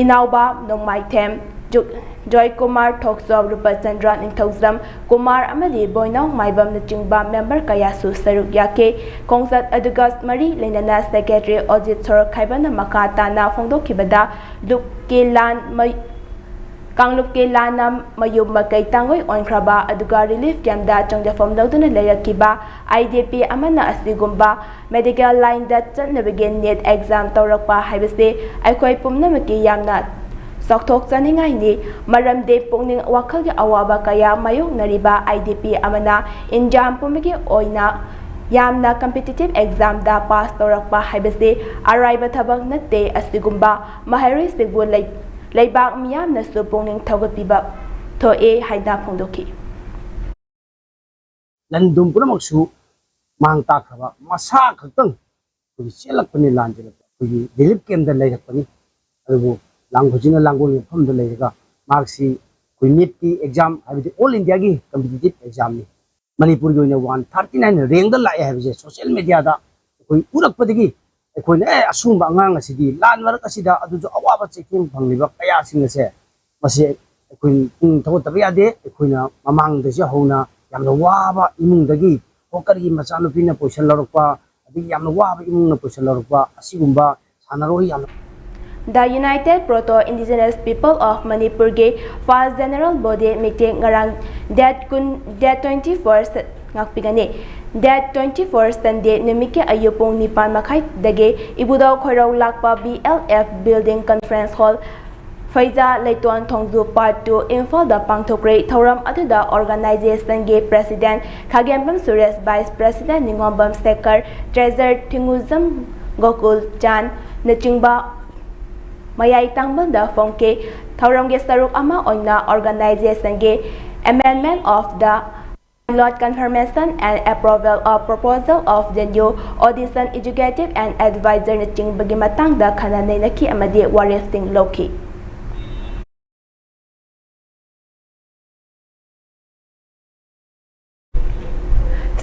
ꯏꯅꯥꯎꯕ ꯅꯣꯡꯃꯥꯏꯊꯦꯝ, ꯖꯨ-, ꯖꯣꯏꯀꯨꯃꯥꯔ ꯊꯣꯛꯆꯣꯝ, ꯔꯨꯄꯆꯟꯗ꯭ꯔ ꯅꯤꯡꯊꯧꯖꯝ, ꯀꯨꯃꯥꯔ ꯑꯃꯗꯤ ꯕꯣꯏꯅꯥꯎ ꯃꯥꯏꯕꯝꯅꯆꯤꯡꯕ ꯃꯦꯝꯕꯔ ꯀꯌꯥꯁꯨ ꯁꯔꯨꯛ ꯌꯥꯈꯤ꯫ ꯈꯣꯡꯆꯠ ꯑꯗꯨꯒ ꯃꯔꯤ ꯂꯩꯅꯅ ꯁꯦꯀ꯭ꯔꯦꯇꯔꯤ ꯑꯣꯖꯤꯠ ꯁꯣꯔꯛꯈꯥꯏꯕꯝꯅ ꯃꯈꯥ ꯇꯥꯅ ꯐꯣꯡꯗꯣꯛꯈꯤꯕꯗ, ꯂꯨꯞꯀꯤ ꯂꯥꯟ ꯃꯩ-, ꯀꯥꯡꯂꯨꯞꯀꯤ ꯂꯥꯟꯅ ꯃꯌꯨꯝ ꯃꯀꯩ ꯇꯥꯡꯒꯣꯏ ꯑꯣꯟꯈ꯭ꯔꯕ ꯑꯗꯨꯒ ꯔꯤꯂꯤꯐ ꯀꯦꯝꯞꯇ ꯆꯪꯖꯐꯝ ꯂꯧꯗꯨꯅ ꯂꯩꯔꯛꯈꯤꯕ I D P ꯑꯃꯅ ꯑꯁꯤꯒꯨꯝꯕ ꯃꯦꯗꯤꯀꯦꯜ ꯂꯥꯏꯟꯗ ꯆꯠꯅꯕꯒꯤ ꯅꯦꯠ ꯑꯦꯛꯖꯥꯝ ꯇꯧꯔꯛꯄ ꯍꯥꯏꯕꯁꯤ ꯑꯩꯈꯣꯏ ꯄꯨꯝꯅꯃꯛꯀꯤ ꯌꯥꯝꯅ ꯆꯥꯎꯊꯣꯛꯆꯅꯤꯡꯉꯥꯏꯅꯤ꯫ ꯃꯔꯝꯗꯤ ꯄꯨꯛꯅꯤꯡ ꯋꯥꯈꯜꯒꯤ ꯑꯋꯥꯕ ꯀꯌꯥ ꯃꯥꯌꯣꯛꯅꯔꯤꯕ I D P ꯑꯃꯅ ꯏꯟꯗꯤꯌꯥ ꯄꯨꯝꯕꯒꯤ ꯑꯣꯏꯅ ꯌꯥꯝꯅ ꯀꯝꯄꯤꯇꯤꯇꯤꯚ ꯑꯦꯛꯖꯥꯝꯗ ꯄꯥꯁ ꯇꯧꯔꯛꯄ ꯍꯥꯏꯕꯁꯤ ꯑꯔꯥꯏꯕ ꯊꯕꯛ ꯅꯠꯇꯦ꯫ ꯑꯁꯤꯒꯨꯝꯕ ꯃꯍꯩꯔꯣꯏꯁꯤꯡꯕꯨ ꯂꯩ-, ꯂꯩꯕꯥꯛ ꯃꯤꯌꯥꯝꯅꯁꯨ ꯄꯨꯛꯅꯤꯡ ꯊꯧꯒꯠꯄꯤꯕ ꯊꯣꯛꯑꯦ ꯍꯥꯏꯅ ꯐꯣꯡꯗꯣꯛꯈꯤ꯫ ꯂꯟꯗꯨꯝ ꯄꯨꯝꯅꯃꯛꯁꯨ ꯃꯥꯡ ꯇꯥꯛꯈ꯭ꯔꯕ, ꯃꯁꯥ ꯈꯛꯇꯪ ꯑꯩꯈꯣꯏꯒꯤ ꯆꯦꯜꯂꯛꯄꯅꯤ, ꯂꯥꯟ ꯆꯦꯜꯂꯛꯄ, ꯑꯩꯈꯣꯏꯒꯤ relief camp ꯗ ꯂꯩꯔꯛꯄꯅꯤ꯫ ꯑꯗꯨꯕꯨ ꯂꯥꯡ-, ꯍꯧꯖꯤꯛꯅ ꯂꯥꯡꯒꯣꯜꯒꯤ ꯃꯐꯝꯗ ꯂꯩꯔꯒ ꯃꯍꯥꯛꯁꯤ ꯑꯩꯈꯣꯏ NEET ꯀꯤ exam, ꯍꯥꯏꯕꯗꯤ all India ꯒꯤ competitive exam ꯅꯤ꯫ ꯃꯅꯤꯄꯨꯔꯒꯤ ꯑꯣꯏꯅ one thirty nine rank ꯗ ꯂꯥꯛꯑꯦ ꯍꯥꯏꯕꯁꯦ social media ꯗ ꯑꯩꯈꯣꯏ ꯎꯔꯛꯄꯗꯒꯤ ꯑꯩꯈꯣꯏꯅ, "ꯑꯦ, ꯑꯁꯨꯝꯕ ꯑꯉꯥꯡ ꯑꯁꯤꯗꯤ ꯂꯥꯟ ꯃꯔꯛ ꯑꯁꯤꯗ, ꯑꯗꯨꯁꯨ ꯑꯋꯥꯕ ꯆꯩꯊꯦꯡ ꯐꯪꯂꯤꯕ ꯀꯌꯥꯁꯤꯡ ꯑꯁꯦ, ꯃꯁꯤ ꯑꯩꯈꯣꯏ ꯄꯨꯛꯅꯤꯡ ꯊꯧꯒꯠꯇꯕ ꯌꯥꯗꯦ꯫ ꯑꯩꯈꯣꯏꯅ ꯃꯃꯥꯡꯗꯁꯨ ꯍꯧꯅ ꯌꯥꯝꯅ ꯋꯥꯕ ꯏꯃꯨꯡꯗꯒꯤ ꯍꯣꯀꯔꯒꯤ ꯃꯆꯥꯅꯨꯄꯤꯅ ꯄꯣꯏꯁꯜ ꯂꯧꯔꯛꯄ, ꯑꯗꯒꯤ ꯌꯥꯝꯅ ꯋꯥꯕ ꯏꯃꯨꯡꯅ ꯄꯣꯏꯁꯜ ꯂꯧꯔꯛꯄ ꯑꯁꯤꯒꯨꯝꯕ ꯁꯥꯟꯅꯔꯣꯏ ꯌꯥꯝꯅ" The United Proto Indigenous People of Manipur ꯒꯤ first general body meeting ꯉꯔꯥꯡ date ꯀꯨꯟ, date twenty first ꯉꯥꯛꯄꯤꯒꯅꯤ꯫ Date twenty four Sunday ꯅꯨꯃꯤꯠꯀꯤ ꯑꯌꯨꯛ ꯄꯨꯡ ꯅꯤꯄꯥꯟ ꯃꯈꯥꯏꯗꯒꯤ ꯏꯕꯨꯙꯧ ꯈꯣꯏꯔꯧ ꯂꯥꯛꯄ B L F Building Conference Hall, Faiz ꯂꯩꯇꯣꯟ ꯊꯣꯡꯖꯨ Part two, ꯏꯝꯐꯥꯜꯗ ꯄꯥꯡꯊꯣꯛꯈ꯭ꯔꯦ꯫ ꯊꯧꯔꯝ ꯑꯗꯨꯗ organization ꯒꯤ President ꯈꯥꯒꯦꯝꯕꯝ Suresh, Vice President ꯅꯤꯉꯣꯝꯕꯝ Sekhar, Treasurer ꯊꯤꯡꯉꯨꯖꯝ Gokul ꯆꯥꯟ ꯅꯆꯤꯡꯕ ꯃꯌꯥꯏ ꯇꯥꯡꯕꯜꯗ ꯐꯣꯡꯈꯤ꯫ ꯊꯧꯔꯝꯒꯤ ꯁꯔꯨꯛ ꯑꯃ ꯑꯣꯏꯅ organization ꯒꯤ Amendment of the Lot Confirmation and Approval of Proposal of the New Audition Executive and Advisor ꯅꯆꯤꯡꯕꯒꯤ ꯃꯇꯥꯡꯗ ꯈꯟꯅ ꯅꯩꯅꯈꯤ ꯑꯃꯗꯤ ꯋꯥꯔꯦꯞꯁꯤꯡ ꯂꯧꯈꯤ꯫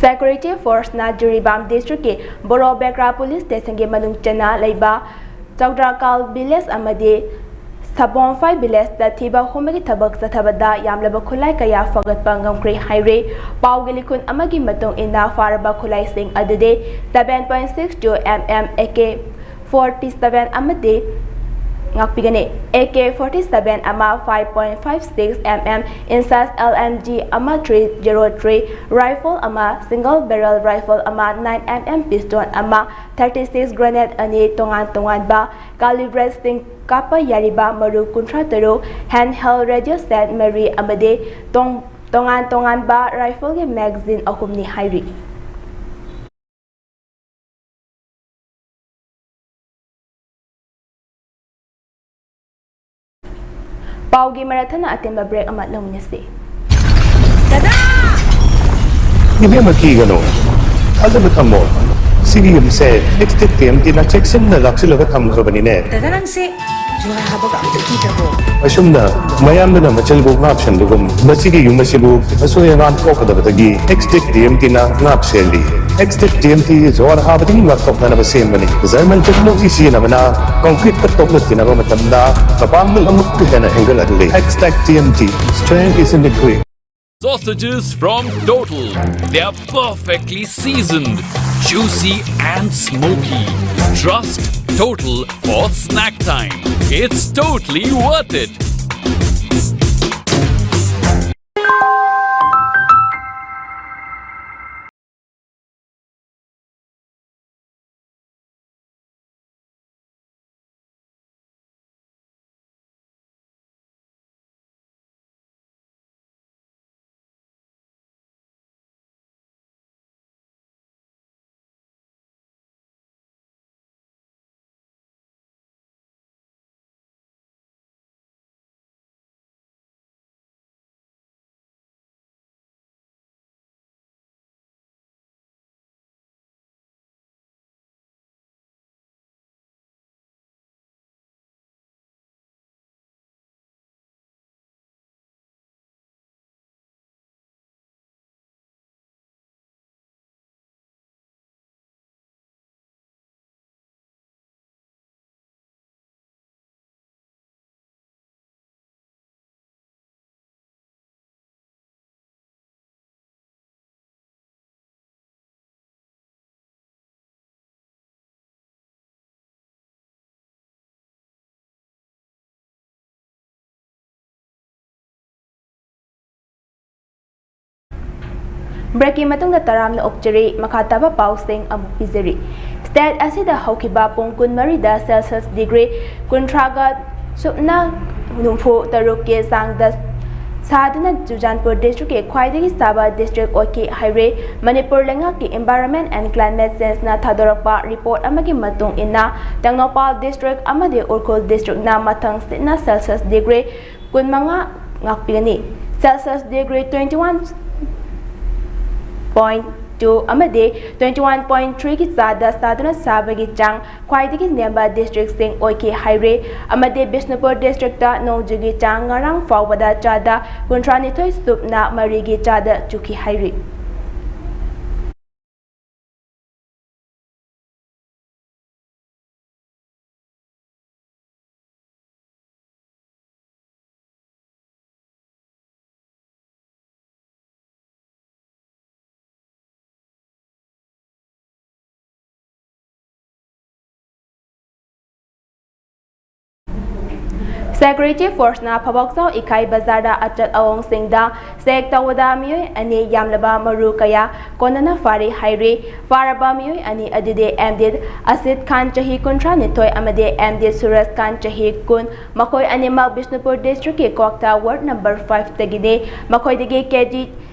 Security force ꯅ ꯖꯤꯔꯤꯕꯥꯝ district ꯀꯤ ꯕꯣꯔꯣ ꯕꯦꯀ꯭ꯔꯥ police station ꯒꯤ ꯃꯅꯨꯡ ꯆꯟꯅ ꯂꯩꯕ ꯆꯧꯗ꯭ꯔꯥꯀꯥꯜ village ꯑꯃꯗꯤ ꯁꯕꯣꯝꯐꯥꯏ village ꯇ ꯊꯤꯕ ꯍꯨꯝꯕꯒꯤ ꯊꯕꯛ ꯆꯠꯊꯕꯗ ꯌꯥꯝꯂꯕ ꯈꯨꯠꯂꯥꯏ ꯀꯌꯥ ꯐꯒꯠꯄ ꯉꯝꯈ꯭ꯔꯦ ꯍꯥꯏꯔꯤ꯫ ꯄꯥꯎꯒꯤ ꯂꯤꯈꯨꯟ ꯑꯃꯒꯤ ꯃꯇꯨꯡ ꯏꯟꯅ, ꯐꯥꯔꯕ ꯈꯨꯠꯂꯥꯏꯁꯤꯡ ꯑꯗꯨꯗꯤ seven point six two M M A K forty seven ꯑꯃꯗꯤ, ꯉꯥꯛꯄꯤꯒꯅꯤ, A K forty seven ꯑꯃ, five point five six M M INSAS L M G ꯑꯃ, three zero three rifle ꯑꯃ, single barrel rifle ꯑꯃ, nine M M pistol ꯑꯃ, thirty six grenade ꯑꯅꯤ, ꯇꯣꯉꯥꯟ ꯇꯣꯉꯥꯟꯕ calibre ꯁꯤꯡ ꯀꯥꯞꯄ ꯌꯥꯔꯤꯕ ꯃꯔꯨ ꯀꯨꯟꯊ꯭ꯔꯥ ꯇꯔꯨꯛ, handheld radio set ꯃꯔꯤ ꯑꯃꯗꯤ ꯇꯣꯡ-, ꯇꯣꯉꯥꯟ ꯇꯣꯉꯥꯟꯕ rifle ꯒꯤ magazine ꯑꯍꯨꯝꯅꯤ ꯍꯥꯏꯔꯤ꯫ ꯄꯥꯎꯒꯤ ꯃꯔꯛ ꯊꯠꯅ ꯑꯇꯦꯟꯕ break ꯑꯃ ꯂꯧꯃꯤꯟꯅꯁꯤ꯫ ꯗꯗꯥ! ꯏꯕꯦꯝꯃ, ꯀꯤꯒꯅꯨ, ꯊꯥꯖꯕ ꯊꯝꯃꯣ꯫ ꯁꯤꯒꯤ ꯌꯨꯝꯁꯦ ꯑꯦꯛꯁꯇꯦꯛ ꯇꯤ ꯑꯦꯝ ꯇꯤꯅ ꯆꯦꯛꯁꯤꯟꯅ ꯂꯥꯛꯁꯤꯜꯂꯒ ꯊꯝꯈ꯭ꯔꯕꯅꯤꯅꯦ꯫ ꯗꯗꯥ, ꯅꯪꯁꯦ ꯖꯨꯍꯥꯔ ꯍꯥꯕꯒ ꯑꯝꯇ ꯀꯤꯗ꯭ꯔꯕꯣ? ꯑꯁꯨꯝꯅ ꯃꯌꯥꯝꯗꯨꯅ ꯃꯆꯤꯜꯕꯨ ꯉꯥꯛ ꯁꯦꯟꯕꯒꯨꯝ, ꯃꯁꯤꯒꯤ ꯌꯨꯝ ꯑꯁꯤꯕꯨ ꯑꯁꯣꯏ ꯑꯉꯥꯝ ꯊꯣꯛꯀꯗꯕꯗꯒꯤ ꯑꯦꯛꯁꯇꯦꯛ ꯇꯤ ꯑꯦꯝ ꯇꯤꯅ ꯉꯥꯛ ꯁꯦꯜꯂꯤ꯫ ꯑꯦꯛꯁꯇꯦꯛ ꯇꯤ ꯑꯦꯝ ꯇꯤ ꯖꯨꯍꯥꯔ ꯍꯥꯕꯗꯒꯤ ꯉꯥꯛꯊꯣꯛꯅꯅꯕ ꯁꯦꯝꯕꯅꯤ꯫ ꯖꯔꯃꯟ ꯇꯦꯛꯅꯣꯂꯣꯖꯤ ꯁꯤꯖꯤꯟꯅꯕꯅ ꯀꯪꯀ꯭ꯔꯤꯠꯇ ꯇꯣꯛꯅ ꯊꯤꯅꯕ ꯃꯇꯝꯗ ꯃꯄꯥꯡꯒꯜ ꯑꯃꯨꯛꯀ ꯍꯦꯟꯅ ꯍꯦꯟꯒꯠꯍꯜꯂꯤ꯫ ꯑꯦꯛꯁꯇꯦꯛ T M T, strength is in the grit. Sausages from Total. They are perfectly seasoned, juicy and smoky. Trust Total for snack time. It's totally worth it. ꯕ꯭ꯔꯦꯛꯀꯤ ꯃꯇꯨꯡꯗ ꯇꯔꯥꯝꯅ ꯑꯣꯛꯆꯔꯤ꯫ ꯃꯈꯥ ꯇꯥꯕ ꯄꯥꯎꯁꯤꯡ ꯑꯃꯨꯛ ꯄꯤꯖꯔꯤ꯫ ꯁ꯭ꯇꯦꯠ ꯑꯁꯤꯗ ꯍꯧꯈꯤꯕ ꯄꯨꯡ ꯀꯨꯟꯃꯔꯤꯗ ꯁꯦꯜꯁꯤꯌꯁ ꯗꯤꯒ꯭ꯔꯤ ꯀꯨꯟꯊ꯭ꯔꯥꯒ ꯁꯨꯞꯅ ꯍꯨꯝꯐꯨ ꯇꯔꯨꯛꯀꯤ ꯆꯥꯡꯗ ꯁꯥꯗꯨꯅ ꯆꯨꯔꯆꯥꯟꯄꯨꯔ ꯗꯤꯁꯇ꯭ꯔꯤꯛꯀꯤ ꯈ꯭ꯋꯥꯏꯗꯒꯤ ꯁꯥꯕ ꯗꯤꯁꯇ꯭ꯔꯤꯛ ꯑꯣꯏꯈꯤ ꯍꯥꯏꯔꯦ꯫ ꯃꯅꯤꯄꯨꯔ ꯂꯩꯉꯥꯛꯀꯤ ꯏꯟꯚꯥꯏꯔꯣꯟꯃꯦꯟ ꯑꯦꯟ ꯀ꯭ꯂꯥꯏꯃꯦꯠ ꯆꯦꯟꯖꯅ ꯊꯥꯗꯣꯔꯛꯄ ꯔꯤꯄꯣꯔꯠ ꯑꯃꯒꯤ ꯃꯇꯨꯡ ꯏꯟꯅ, ꯇꯦꯡꯅꯧꯄꯥꯜ ꯗꯤꯁꯇ꯭ꯔꯤꯛ ꯑꯃꯗꯤ ꯎꯈ꯭ꯔꯨꯜ ꯗꯤꯁꯇ꯭ꯔꯤꯛꯅ ꯃꯊꯪ ꯁꯤꯠꯅ ꯁꯦꯜꯁꯤꯌꯁ ꯗꯤꯒ꯭ꯔꯤ ꯀꯨꯟꯃꯉꯥ ꯉꯥꯛꯄꯤꯒꯅꯤ꯫ Celsius degree twenty one point two ꯑꯃꯗꯤ twenty one point three ꯒꯤ ꯆꯥꯗ ꯁꯥꯗꯨꯅ ꯁꯥꯕꯒꯤ ꯆꯥꯡ ꯈ꯭ꯋꯥꯏꯗꯒꯤ ꯅꯦꯝꯕ district ꯁꯤꯡ ꯑꯣꯏꯈꯤ ꯍꯥꯏꯔꯤ꯫ ꯑꯃꯗꯤ ꯕꯤꯁꯅꯨꯄꯨꯔ district ꯇ ꯅꯣꯡꯖꯨꯒꯤ ꯆꯥꯡ ꯉꯔꯥꯡ ꯐꯥꯎꯕꯗ ꯆꯥꯗ ꯀꯨꯟꯊ꯭ꯔꯥ ꯅꯤꯊꯣꯏ ꯁꯨꯞꯅ ꯃꯔꯤꯒꯤ ꯆꯥꯗ ꯆꯨꯈꯤ ꯍꯥꯏꯔꯤ꯫ Security force ꯅ ꯐꯕꯥꯎꯆꯥꯎ ꯏꯀꯥꯏ ꯕꯖꯥꯔꯗ ꯑꯆꯠ ꯑꯋꯣꯡꯁꯤꯡꯗ ꯆꯦꯛ ꯇꯧꯕꯗ ꯃꯤꯑꯣꯏ ꯑꯅꯤ ꯌꯥꯝꯂꯕ ꯃꯔꯨ ꯀꯌꯥ ꯀꯣꯟꯅꯅ ꯐꯥꯔꯤ ꯍꯥꯏꯔꯤ꯫ ꯐꯥꯔꯕ ꯃꯤꯑꯣꯏ ꯑꯅꯤ ꯑꯗꯨꯗꯤ ꯑꯦꯝꯗꯤꯠ ꯑꯁꯤꯠ ꯈꯥꯟ ꯆꯍꯤ ꯀꯨꯟꯊ꯭ꯔꯥ ꯅꯤꯊꯣꯏ ꯑꯃꯗꯤ ꯑꯦꯝꯗꯤꯠ ꯁꯨꯔꯖ ꯈꯥꯟ ꯆꯍꯤ ꯀꯨꯟ꯫ ꯃꯈꯣꯏ ꯑꯅꯤꯃꯛ ꯕꯤꯁꯅꯨꯄꯨꯔ district ꯀꯤ ꯀ꯭ꯋꯥꯛꯇꯥ ward number five ꯇꯒꯤꯅꯤ꯫ ꯃꯈꯣꯏꯗꯒꯤ ꯀꯦꯖꯤ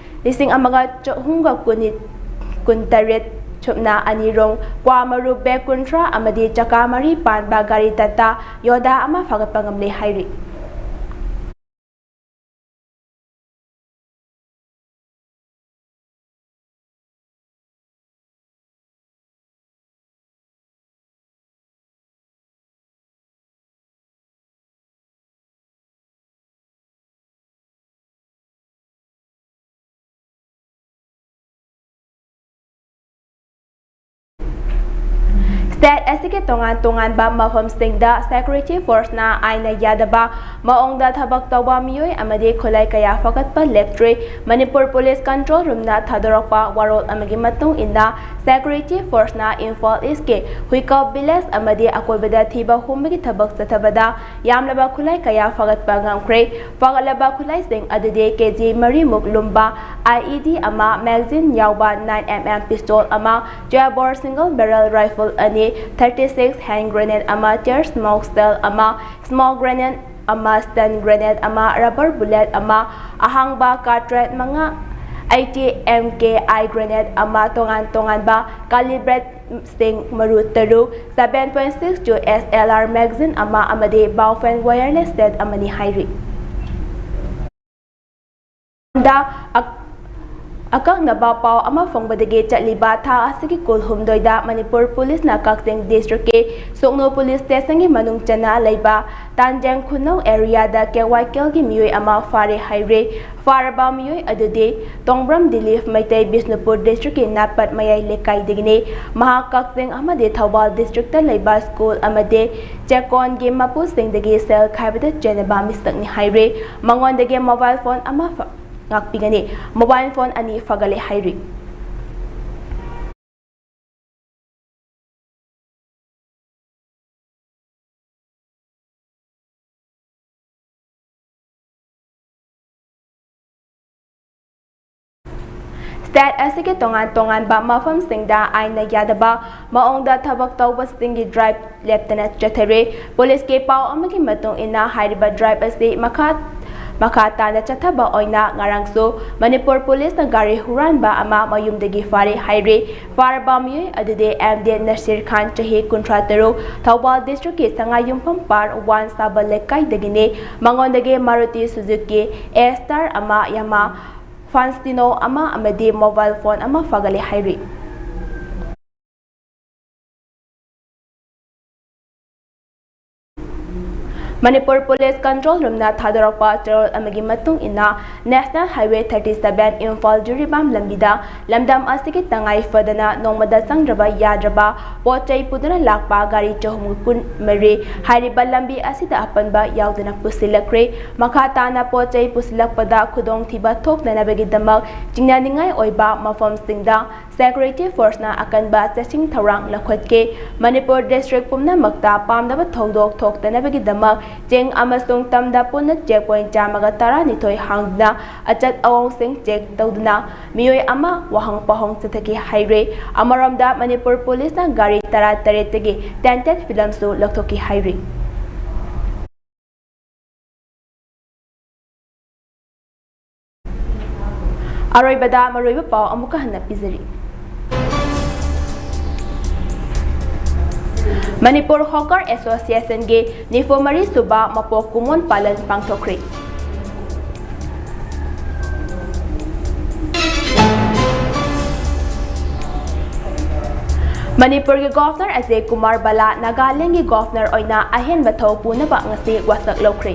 ꯂꯤꯁꯤꯡ ꯑꯃꯒ ꯆꯍꯨꯝꯒ ꯀꯨꯟ, ꯀꯨꯟꯇꯔꯦꯠ ꯁꯨꯞꯅ ꯑꯅꯤ ꯔꯣꯝ, ꯀ꯭ꯋꯥ ꯃꯔꯨ bag ꯀꯨꯟꯊ꯭ꯔꯥ ꯑꯃꯗꯤ ꯆꯀꯥ ꯃꯔꯤ ꯄꯥꯟꯕ ꯒꯥꯔꯤ ꯇꯇꯥ ꯌꯣꯗꯥ ꯑꯃ ꯐꯥꯒꯠꯄ ꯉꯝꯂꯦ ꯍꯥꯏꯔꯤ꯫ State ꯑꯁꯤꯒꯤ ꯇꯣꯉꯥꯟ ꯇꯣꯉꯥꯟꯕ ꯃꯐꯝꯁꯤꯡꯗ security force ꯅ ꯑꯥꯏꯟꯅ ꯌꯥꯗꯕ ꯃꯑꯣꯡꯗ ꯊꯕꯛ ꯇꯧꯕ ꯃꯤꯑꯣꯏ ꯑꯃꯗꯤ ꯈꯨꯠꯂꯥꯏ ꯀꯌꯥ ꯐꯒꯠꯄ ꯂꯦꯞꯇ꯭ꯔꯤ꯫ ꯃꯅꯤꯄꯨꯔ Police Control Room ꯅ ꯊꯥꯗꯣꯔꯛꯄ ꯋꯥꯔꯣꯜ ꯑꯃꯒꯤ ꯃꯇꯨꯡ ꯏꯟꯅ, security force ꯅ ꯏꯝꯐꯥꯜ East ꯀꯤ ꯍꯨꯏꯀꯞ village ꯑꯃꯗꯤ ꯑꯀꯣꯏꯕꯗ ꯊꯤꯕ ꯍꯨꯝꯕꯒꯤ ꯊꯕꯛ ꯆꯠꯊꯕꯗ ꯌꯥꯝꯂꯕ ꯈꯨꯠꯂꯥꯏ ꯀꯌꯥ ꯐꯒꯠꯄ ꯉꯝꯈ꯭ꯔꯦ꯫ ꯐꯒꯠꯂꯕ ꯈꯨꯠꯂꯥꯏꯁꯤꯡ ꯑꯗꯨꯗꯤ ꯀꯦꯖꯤ ꯃꯔꯤꯃꯨꯛ ꯂꯨꯝꯕ I E D ꯑꯃ, magazine ꯌꯥꯎꯕ nine M M pistol ꯑꯃ, twelve bore single barrel rifle ꯑꯅꯤ, thirty six hand grenade ꯑꯃ, tear smoke shell ꯑꯃ, smoke grenade ꯑꯃ, stun grenade ꯑꯃ, rubber bullet ꯑꯃ, ꯑꯍꯥꯡꯕ cartridge ꯃꯉꯥ, eighty M K I grenade ꯑꯃ, ꯇꯣꯉꯥꯟ ꯇꯣꯉꯥꯟꯕ calibre ꯁꯤꯡ ꯃꯔꯨ ꯇꯔꯨꯛ, seven point six two S L R magazine ꯑꯃ ꯑꯃꯗꯤ Baofeng wireless set ꯑꯃꯅꯤ ꯍꯥꯏꯔꯤ꯫ ꯗ ꯑꯛ-, ꯑꯀꯛꯅꯕ ꯄꯥꯎ ꯑꯃ ꯐꯪꯕꯗꯒꯤ, ꯆꯠꯂꯤꯕ ꯊꯥ ꯑꯁꯤꯒꯤ ꯀꯨꯟꯍꯨꯝꯗꯣꯏꯗ ꯃꯅꯤꯄꯨꯔ ꯄꯨꯂꯤꯁꯅ ꯀꯛꯆꯤꯡ ꯗꯤꯁꯇ꯭ꯔꯤꯛꯀꯤ ꯁꯨꯛꯅꯨ ꯄꯨꯂꯤꯁ ꯁ꯭ꯇꯦꯁꯟꯒꯤ ꯃꯅꯨꯡ ꯆꯟꯅ ꯂꯩꯕ ꯇꯥꯟꯖꯦꯡ ꯈꯨꯅꯧ ꯑꯦꯔꯤꯌꯥꯗ ꯀꯦ ꯋꯥꯏ ꯀꯦꯜꯒꯤ ꯃꯤꯑꯣꯏ ꯑꯃ ꯐꯥꯔꯦ ꯍꯥꯏꯔꯦ꯫ ꯐꯥꯔꯕ ꯃꯤꯑꯣꯏ ꯑꯗꯨꯗꯤ ꯇꯣꯡꯕ꯭ꯔꯝ ꯗꯤꯂꯤꯞ, ꯃꯩꯇꯩ, ꯕꯤꯁꯅꯨꯄꯨꯔ ꯗꯤꯁꯇ꯭ꯔꯤꯛꯀꯤ ꯅꯥꯠꯄꯠ ꯃꯌꯥꯏ ꯂꯩꯀꯥꯏꯗꯒꯤꯅꯤ꯫ ꯃꯍꯥꯛ ꯀꯛꯆꯤꯡ ꯑꯃꯗꯤ ꯊꯧꯕꯥꯜ ꯗꯤꯁꯇ꯭ꯔꯤꯛꯇ ꯂꯩꯕ ꯁ꯭ꯀꯨꯜ ꯑꯃꯗꯤ ꯆꯦꯛꯀꯣꯟꯒꯤ ꯃꯄꯨꯁꯤꯡꯗꯒꯤ ꯁꯦꯜ ꯈꯥꯏꯕꯗ ꯆꯦꯟꯅꯕ ꯃꯤꯁꯛꯅꯤ ꯍꯥꯏꯔꯦ꯫ ꯃꯉꯣꯟꯗꯒꯤ ꯃꯣꯕꯥꯏꯜ ꯐꯣꯟ ꯑꯃ ꯐ-, ꯉꯥꯛꯄꯤꯒꯅꯤ꯫ ꯃꯣꯕꯥꯏꯜ ꯐꯣꯟ ꯑꯅꯤ ꯐꯒꯠꯂꯦ ꯍꯥꯏꯔꯤ꯫ ꯁ꯭ꯇꯦꯠ ꯑꯁꯤꯒꯤ ꯇꯣꯉꯥꯟ ꯇꯣꯉꯥꯟꯕ ꯃꯐꯝꯁꯤꯡꯗ ꯑꯥꯏꯟꯅ ꯌꯥꯗꯕ ꯃꯑꯣꯡꯗ ꯊꯕꯛ ꯇꯧꯕꯁꯤꯡꯒꯤ ꯗ꯭ꯔꯥꯏꯚ ꯂꯦꯞꯇꯅ ꯆꯠꯊꯔꯤ꯫ ꯄꯨꯂꯤꯁꯀꯤ ꯄꯥꯎ ꯑꯃꯒꯤ ꯃꯇꯨꯡ ꯏꯟꯅ, ꯍꯥꯏꯔꯤꯕ ꯗ꯭ꯔꯥꯏꯚ ꯑꯁꯤ ꯃꯈꯥ, ꯃꯈꯥ ꯇꯥꯅ ꯆꯠꯊꯕ ꯑꯣꯏꯅ ꯉꯔꯥꯡꯁꯨ ꯃꯅꯤꯄꯨꯔ ꯄꯨꯂꯤꯁꯅ ꯒꯥꯔꯤ ꯍꯨꯔꯥꯟꯕ ꯑꯃ ꯃꯌꯨꯝꯗꯒꯤ ꯐꯥꯔꯦ ꯍꯥꯏꯔꯤ꯫ ꯐꯥꯔꯕ ꯃꯤꯑꯣꯏ ꯑꯗꯨꯗꯤ ꯑꯦꯝ ꯗꯤ ꯅꯁꯤꯔ ꯈꯥꯟ, ꯆꯍꯤ ꯀꯨꯟꯊ꯭ꯔꯥ ꯇꯔꯨꯛ, ꯊꯧꯕꯥꯜ ꯗꯤꯁꯇ꯭ꯔꯤꯛꯀꯤ ꯁꯉꯥꯏꯌꯨꯝꯐꯝ ꯄꯥꯔꯠ ꯋꯥꯟ ꯁꯥꯕ ꯂꯩꯀꯥꯏꯗꯒꯤꯅꯤ꯫ ꯃꯉꯣꯟꯗꯒꯤ ꯃꯥꯔꯨꯇꯤ ꯁꯨꯖꯨꯀꯤ ꯑꯦ ꯁ꯭ꯇꯥꯔ ꯑꯃ, ꯌꯥꯃꯥ ꯐꯥꯟꯁꯇꯤꯅꯣ ꯑꯃ ꯑꯃꯗꯤ ꯃꯣꯕꯥꯏꯜ ꯐꯣꯟ ꯑꯃ ꯐꯒꯠꯂꯦ ꯍꯥꯏꯔꯤ꯫ ꯃꯅꯤꯄꯨꯔ ꯄꯨꯂꯤꯁ ꯀꯟꯇ꯭ꯔꯣꯜ ꯔꯨꯝꯅ ꯊꯥꯗꯣꯔꯛꯄ ꯆꯦꯔꯣꯜ ꯑꯃꯒꯤ ꯃꯇꯨꯡ ꯏꯟꯅ, national highway thirty seven Imphal Jiribam ꯂꯝꯕꯤꯗ ꯂꯝꯗꯝ ꯑꯁꯤꯒꯤ ꯇꯉꯥꯏ ꯐꯗꯅ ꯅꯣꯡꯃꯗ ꯆꯪꯗ꯭ꯔꯕ ꯌꯥꯗ꯭ꯔꯕ ꯄꯣꯠ ꯆꯩ ꯄꯨꯗꯨꯅ ꯂꯥꯛꯄ ꯒꯥꯔꯤ ꯆꯍꯨꯝ ꯀꯨꯟꯃꯔꯤ ꯍꯥꯏꯔꯤꯕ ꯂꯝꯕꯤ ꯑꯁꯤꯗ ꯑꯄꯟꯕ ꯌꯥꯎꯗꯅ ꯄꯨꯁꯤꯜꯂꯛꯈ꯭ꯔꯦ꯫ ꯃꯈꯥ ꯇꯥꯅ ꯄꯣꯠ ꯆꯩ ꯄꯨꯁꯤꯜꯂꯛꯄꯗ ꯈꯨꯗꯣꯡꯊꯤꯕ ꯊꯣꯛꯇꯅꯕꯒꯤꯗꯃꯛ ꯆꯤꯡꯅꯅꯤꯡꯉꯥꯏ ꯑꯣꯏꯕ ꯃꯐꯝꯁꯤꯡꯗ ꯁꯦꯀ꯭ꯌꯨꯔꯤꯇꯤ ꯐꯣꯔꯁꯅ ꯑꯀꯟꯕ ꯆꯦꯛꯁꯤꯟ ꯊꯧꯔꯥꯡ ꯂꯧꯈꯠꯈꯤ꯫ ꯃꯅꯤꯄꯨꯔ ꯗꯤꯁꯇ꯭ꯔꯤꯛ ꯄꯨꯝꯅꯃꯛꯇ ꯄꯥꯝꯗꯕ ꯊꯧꯗꯣꯛ ꯊꯣꯛꯇꯅꯕꯒꯤꯗꯃꯛ ꯆꯤꯡ ꯑꯃꯁꯨꯡ ꯇꯝꯗ ꯄꯨꯟꯅ ꯆꯦꯛ ꯄꯣꯏꯟꯠ ꯆꯥꯝꯃꯒ ꯇꯔꯥꯅꯤꯊꯣꯏ ꯍꯥꯡꯗꯨꯅ ꯑꯆꯠ ꯑꯋꯣꯡꯁꯤꯡ ꯆꯦꯛ ꯇꯧꯗꯨꯅ ꯃꯤꯑꯣꯏ ꯑꯃ ꯋꯥꯍꯪ ꯄꯥꯎꯍꯪ ꯆꯠꯊꯈꯤ ꯍꯥꯏꯔꯤ꯫ ꯑꯃꯔꯣꯝꯗ ꯃꯅꯤꯄꯨꯔ ꯄꯨꯂꯤꯁꯅ ꯒꯥꯔꯤ ꯇꯔꯥꯇꯔꯦꯠꯇꯒꯤ ꯇꯦꯟꯇꯦꯠ ꯐꯤꯂꯝꯁꯨ ꯂꯧꯊꯣꯛꯈꯤ ꯍꯥꯏꯔꯤ꯫ ꯑꯔꯣꯏꯕꯗ ꯃꯔꯨꯑꯣꯏꯕ ꯄꯥꯎ ꯑꯃꯨꯛꯀ ꯍꯟꯅ ꯄꯤꯖꯔꯤ꯫ ꯃꯅꯤꯄꯨꯔ ꯍꯣꯀꯔ ꯑꯦꯁꯣꯁꯤꯌꯦꯁꯟꯒꯤ ꯅꯤꯐꯨ ꯃꯔꯤ ꯁꯨꯕ ꯃꯄꯣꯛ ꯀꯨꯝꯑꯣꯟ ꯄꯥꯂꯟ ꯄꯥꯡꯊꯣꯛꯈ꯭ꯔꯦ꯫ ꯃꯅꯤꯄꯨꯔꯒꯤ ꯒꯣꯚꯔꯅꯔ ꯑꯖꯌ ꯀꯨꯃꯥꯔ ꯚꯜꯂꯥ ꯅꯥꯒꯥꯂꯦꯟꯒꯤ ꯒꯣꯚꯔꯅꯔ ꯑꯣꯏꯅ ꯑꯍꯦꯟꯕ ꯊꯧ ꯄꯨꯅꯕ ꯉꯁꯤ ꯋꯥꯁꯛ ꯂꯧꯈ꯭ꯔꯦ꯫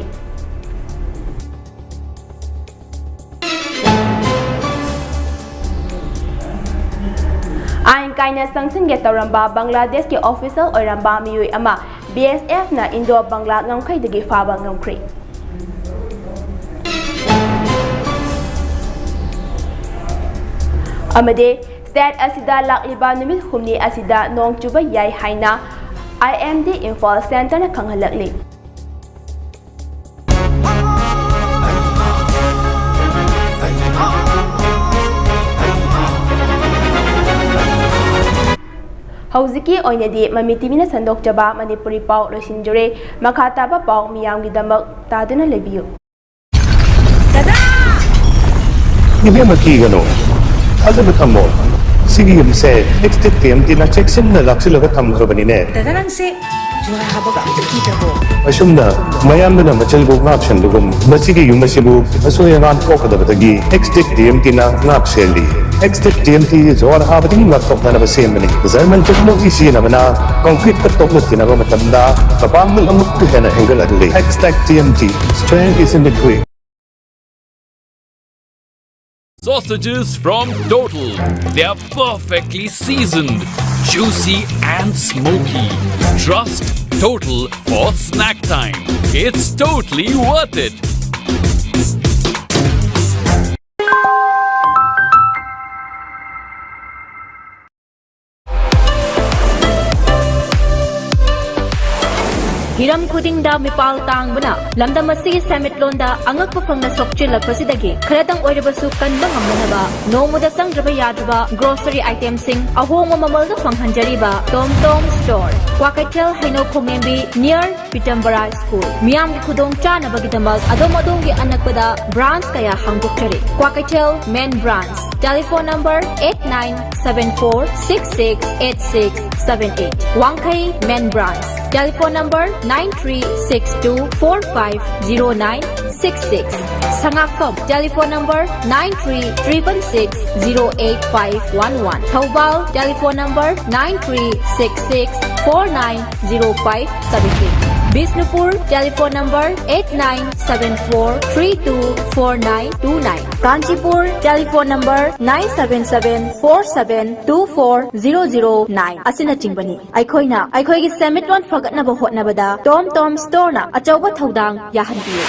ꯑꯥꯏꯟ ꯀꯥꯏꯅ ꯆꯪꯁꯤꯟꯒꯦ ꯇꯧꯔꯝꯕ ꯕꯪꯒ꯭ꯂꯥꯗꯦꯁꯀꯤ ꯑꯣꯐꯤꯁꯤꯌꯦꯜ ꯑꯣꯏꯔꯝꯕ ꯃꯤꯑꯣꯏ ꯑꯃ ꯕꯤ ꯑꯦꯁ ꯑꯦꯐꯅ ꯏꯟꯗꯣ ꯕꯪꯒ꯭ꯂꯥ ꯉꯝꯈꯩꯗꯒꯤ ꯐꯥꯕ ꯉꯝꯈ꯭ꯔꯦ꯫ ꯑꯃꯗꯤ ꯁ꯭ꯇꯦꯠ ꯑꯁꯤꯗ ꯂꯥꯛꯂꯤꯕ ꯅꯨꯃꯤꯠ ꯍꯨꯝꯅꯤ ꯑꯁꯤꯗ ꯅꯣꯡ ꯆꯨꯕ ꯌꯥꯏ ꯍꯥꯏꯅ ꯑꯥꯏ ꯑꯦꯝ ꯗꯤ ꯏꯝꯐꯥꯜ ꯁꯦꯟꯇꯔꯅ ꯈꯪꯍꯜꯂꯛꯂꯤ꯫ ꯍꯧꯖꯤꯛꯀꯤ ꯑꯣꯏꯅꯗꯤ ꯃꯃꯤ ꯇꯤꯚꯤꯅ ꯁꯟꯗꯣꯛꯆꯕ ꯃꯅꯤꯄꯨꯔꯤ ꯄꯥꯎ ꯂꯣꯏꯁꯤꯟꯖꯔꯦ꯫ ꯃꯈꯥ ꯇꯥꯕ ꯄꯥꯎ ꯃꯤꯌꯥꯝꯒꯤꯗꯃꯛ ꯇꯥꯗꯨꯅ ꯂꯩꯕꯤꯌꯨ꯫ ꯏꯕꯦꯝꯃ, ꯀꯤꯒꯅꯨ, ꯊꯥꯖꯕ ꯊꯝꯃꯣ꯫ ꯁꯤꯒꯤ ꯌꯨꯝꯁꯦ ꯑꯦꯛꯁꯇꯦꯛ ꯇꯤ ꯑꯦꯝ ꯇꯤꯅ ꯆꯦꯛꯁꯤꯟꯅ ꯂꯥꯛꯁꯤꯜꯂꯒ ꯊꯝꯈ꯭ꯔꯕꯅꯤꯅꯦ꯫ ꯗꯗꯥ, ꯅꯪꯁꯦ ꯖꯨꯋꯥꯔ ꯍꯥꯕꯒ ꯑꯝꯇ ꯀꯤꯗ꯭ꯔꯕꯣ? ꯑꯁꯨꯝꯅ ꯃꯌꯥꯝꯗꯨꯅ ꯃꯆꯜꯕꯨ ꯉꯥꯛ ꯁꯦꯟꯕꯒꯨꯝ, ꯃꯁꯤꯒꯤ ꯌꯨꯝ ꯑꯁꯤꯕꯨ ꯑꯁꯣꯏ ꯑꯉꯥꯝ ꯊꯣꯛꯀꯗꯕꯗꯒꯤ ꯑꯦꯛꯁꯇꯦꯛ ꯇꯤ ꯑꯦꯝ ꯇꯤꯅ ꯉꯥꯛ ꯁꯦꯜꯂꯤ꯫ ꯑꯦꯛꯁꯇꯦꯛ ꯇꯤ ꯑꯦꯝ ꯇꯤ ꯖꯨꯋꯥꯔ ꯍꯥꯕꯗꯒꯤ ꯉꯥꯛꯊꯣꯛꯅꯅꯕ ꯁꯦꯝꯕꯅꯤ꯫ ꯖꯔꯃꯟ ꯇꯦꯛꯅꯣꯂꯣꯖꯤ ꯁꯤꯖꯤꯟꯅꯕꯅ ꯀꯪꯀ꯭ꯔꯤꯠꯇ ꯇꯣꯛꯂ ꯇꯤꯟꯅꯕ ꯃꯇꯝꯗ ꯃꯄꯥꯡꯒꯜ ꯑꯃꯨꯛꯀ ꯍꯦꯟꯅ ꯍꯦꯟꯒꯠꯍꯜꯂꯤ꯫ ꯑꯦꯛꯁꯇꯦꯛ T M T, strength is in the grit. Sausages from Total. They are perfectly seasoned, juicy and smoky. Trust Total for snack time. It's totally worth it. ꯍꯤꯔꯝ ꯈꯨꯗꯤꯡꯗ ꯃꯤꯄꯥꯜ ꯇꯥꯡꯕꯅ ꯂꯝꯗꯝ ꯑꯁꯤꯒꯤ ꯁꯦꯟꯃꯤꯠꯂꯣꯟꯗ ꯑꯉꯛꯄ ꯐꯪꯅ ꯁꯣꯛꯆꯤꯜꯂꯛꯄꯁꯤꯗꯒꯤ ꯈꯔꯗꯪ ꯑꯣꯏꯔꯕꯁꯨ ꯀꯟꯕ ꯉꯝꯅꯅꯕ ꯅꯣꯡꯃꯗ ꯆꯪꯗ꯭ꯔꯕ ꯌꯥꯗ꯭ꯔꯕ grocery itemꯁꯤꯡ ꯑꯍꯣꯡꯕ ꯃꯃꯜꯗ ꯐꯪꯍꯟꯖꯔꯤꯕ ꯇꯣꯝ ꯇꯣꯝ Store, ꯀ꯭ꯋꯥꯀꯩꯊꯦꯜ ꯍꯩꯅꯧ ꯈꯣꯡꯉꯦꯝꯕꯤ near ꯄꯤꯇꯝꯕꯔꯥ School꯫ ꯃꯤꯌꯥꯝꯒꯤ ꯈꯨꯗꯣꯡ ꯆꯥꯅꯕꯒꯤꯗꯃꯛ ꯑꯗꯣꯝ ꯑꯗꯣꯝꯒꯤ ꯑꯅꯛꯄꯗ branch ꯀꯌꯥ ꯍꯥꯡꯗꯣꯛꯆꯔꯤ꯫ Kwakeithel main branch, telephone number eight nine seven four six six eight six seven eight꯫ ꯋꯥꯡꯈꯩ main branch, Telephone number nine three six two four five zero nine six six. Sangakfam, telephone number nine three triple six zero eight five one one. Thoubal, telephone number nine three six six four nine zero five seven eight. Bishnupur, telephone number eight nine seven four three two four nine two nine. Kanchipur, telephone number nine seven seven four seven two four zero zero nine ꯑꯁꯤꯅꯆꯤꯡꯕꯅꯤ꯫ ꯑꯩꯈꯣꯏꯅ ꯑꯩꯈꯣꯏꯒꯤ ꯁꯦꯟꯃꯤꯠꯂꯣꯟ ꯐꯒꯠꯅꯕ ꯍꯣꯠꯅꯕꯗ ꯇꯣꯝ ꯇꯣꯝ ꯁ꯭ꯇꯣꯔꯅ ꯑꯆꯧꯕ ꯊꯧꯗꯥꯡ ꯌꯥꯍꯟꯕꯤꯌꯨ꯫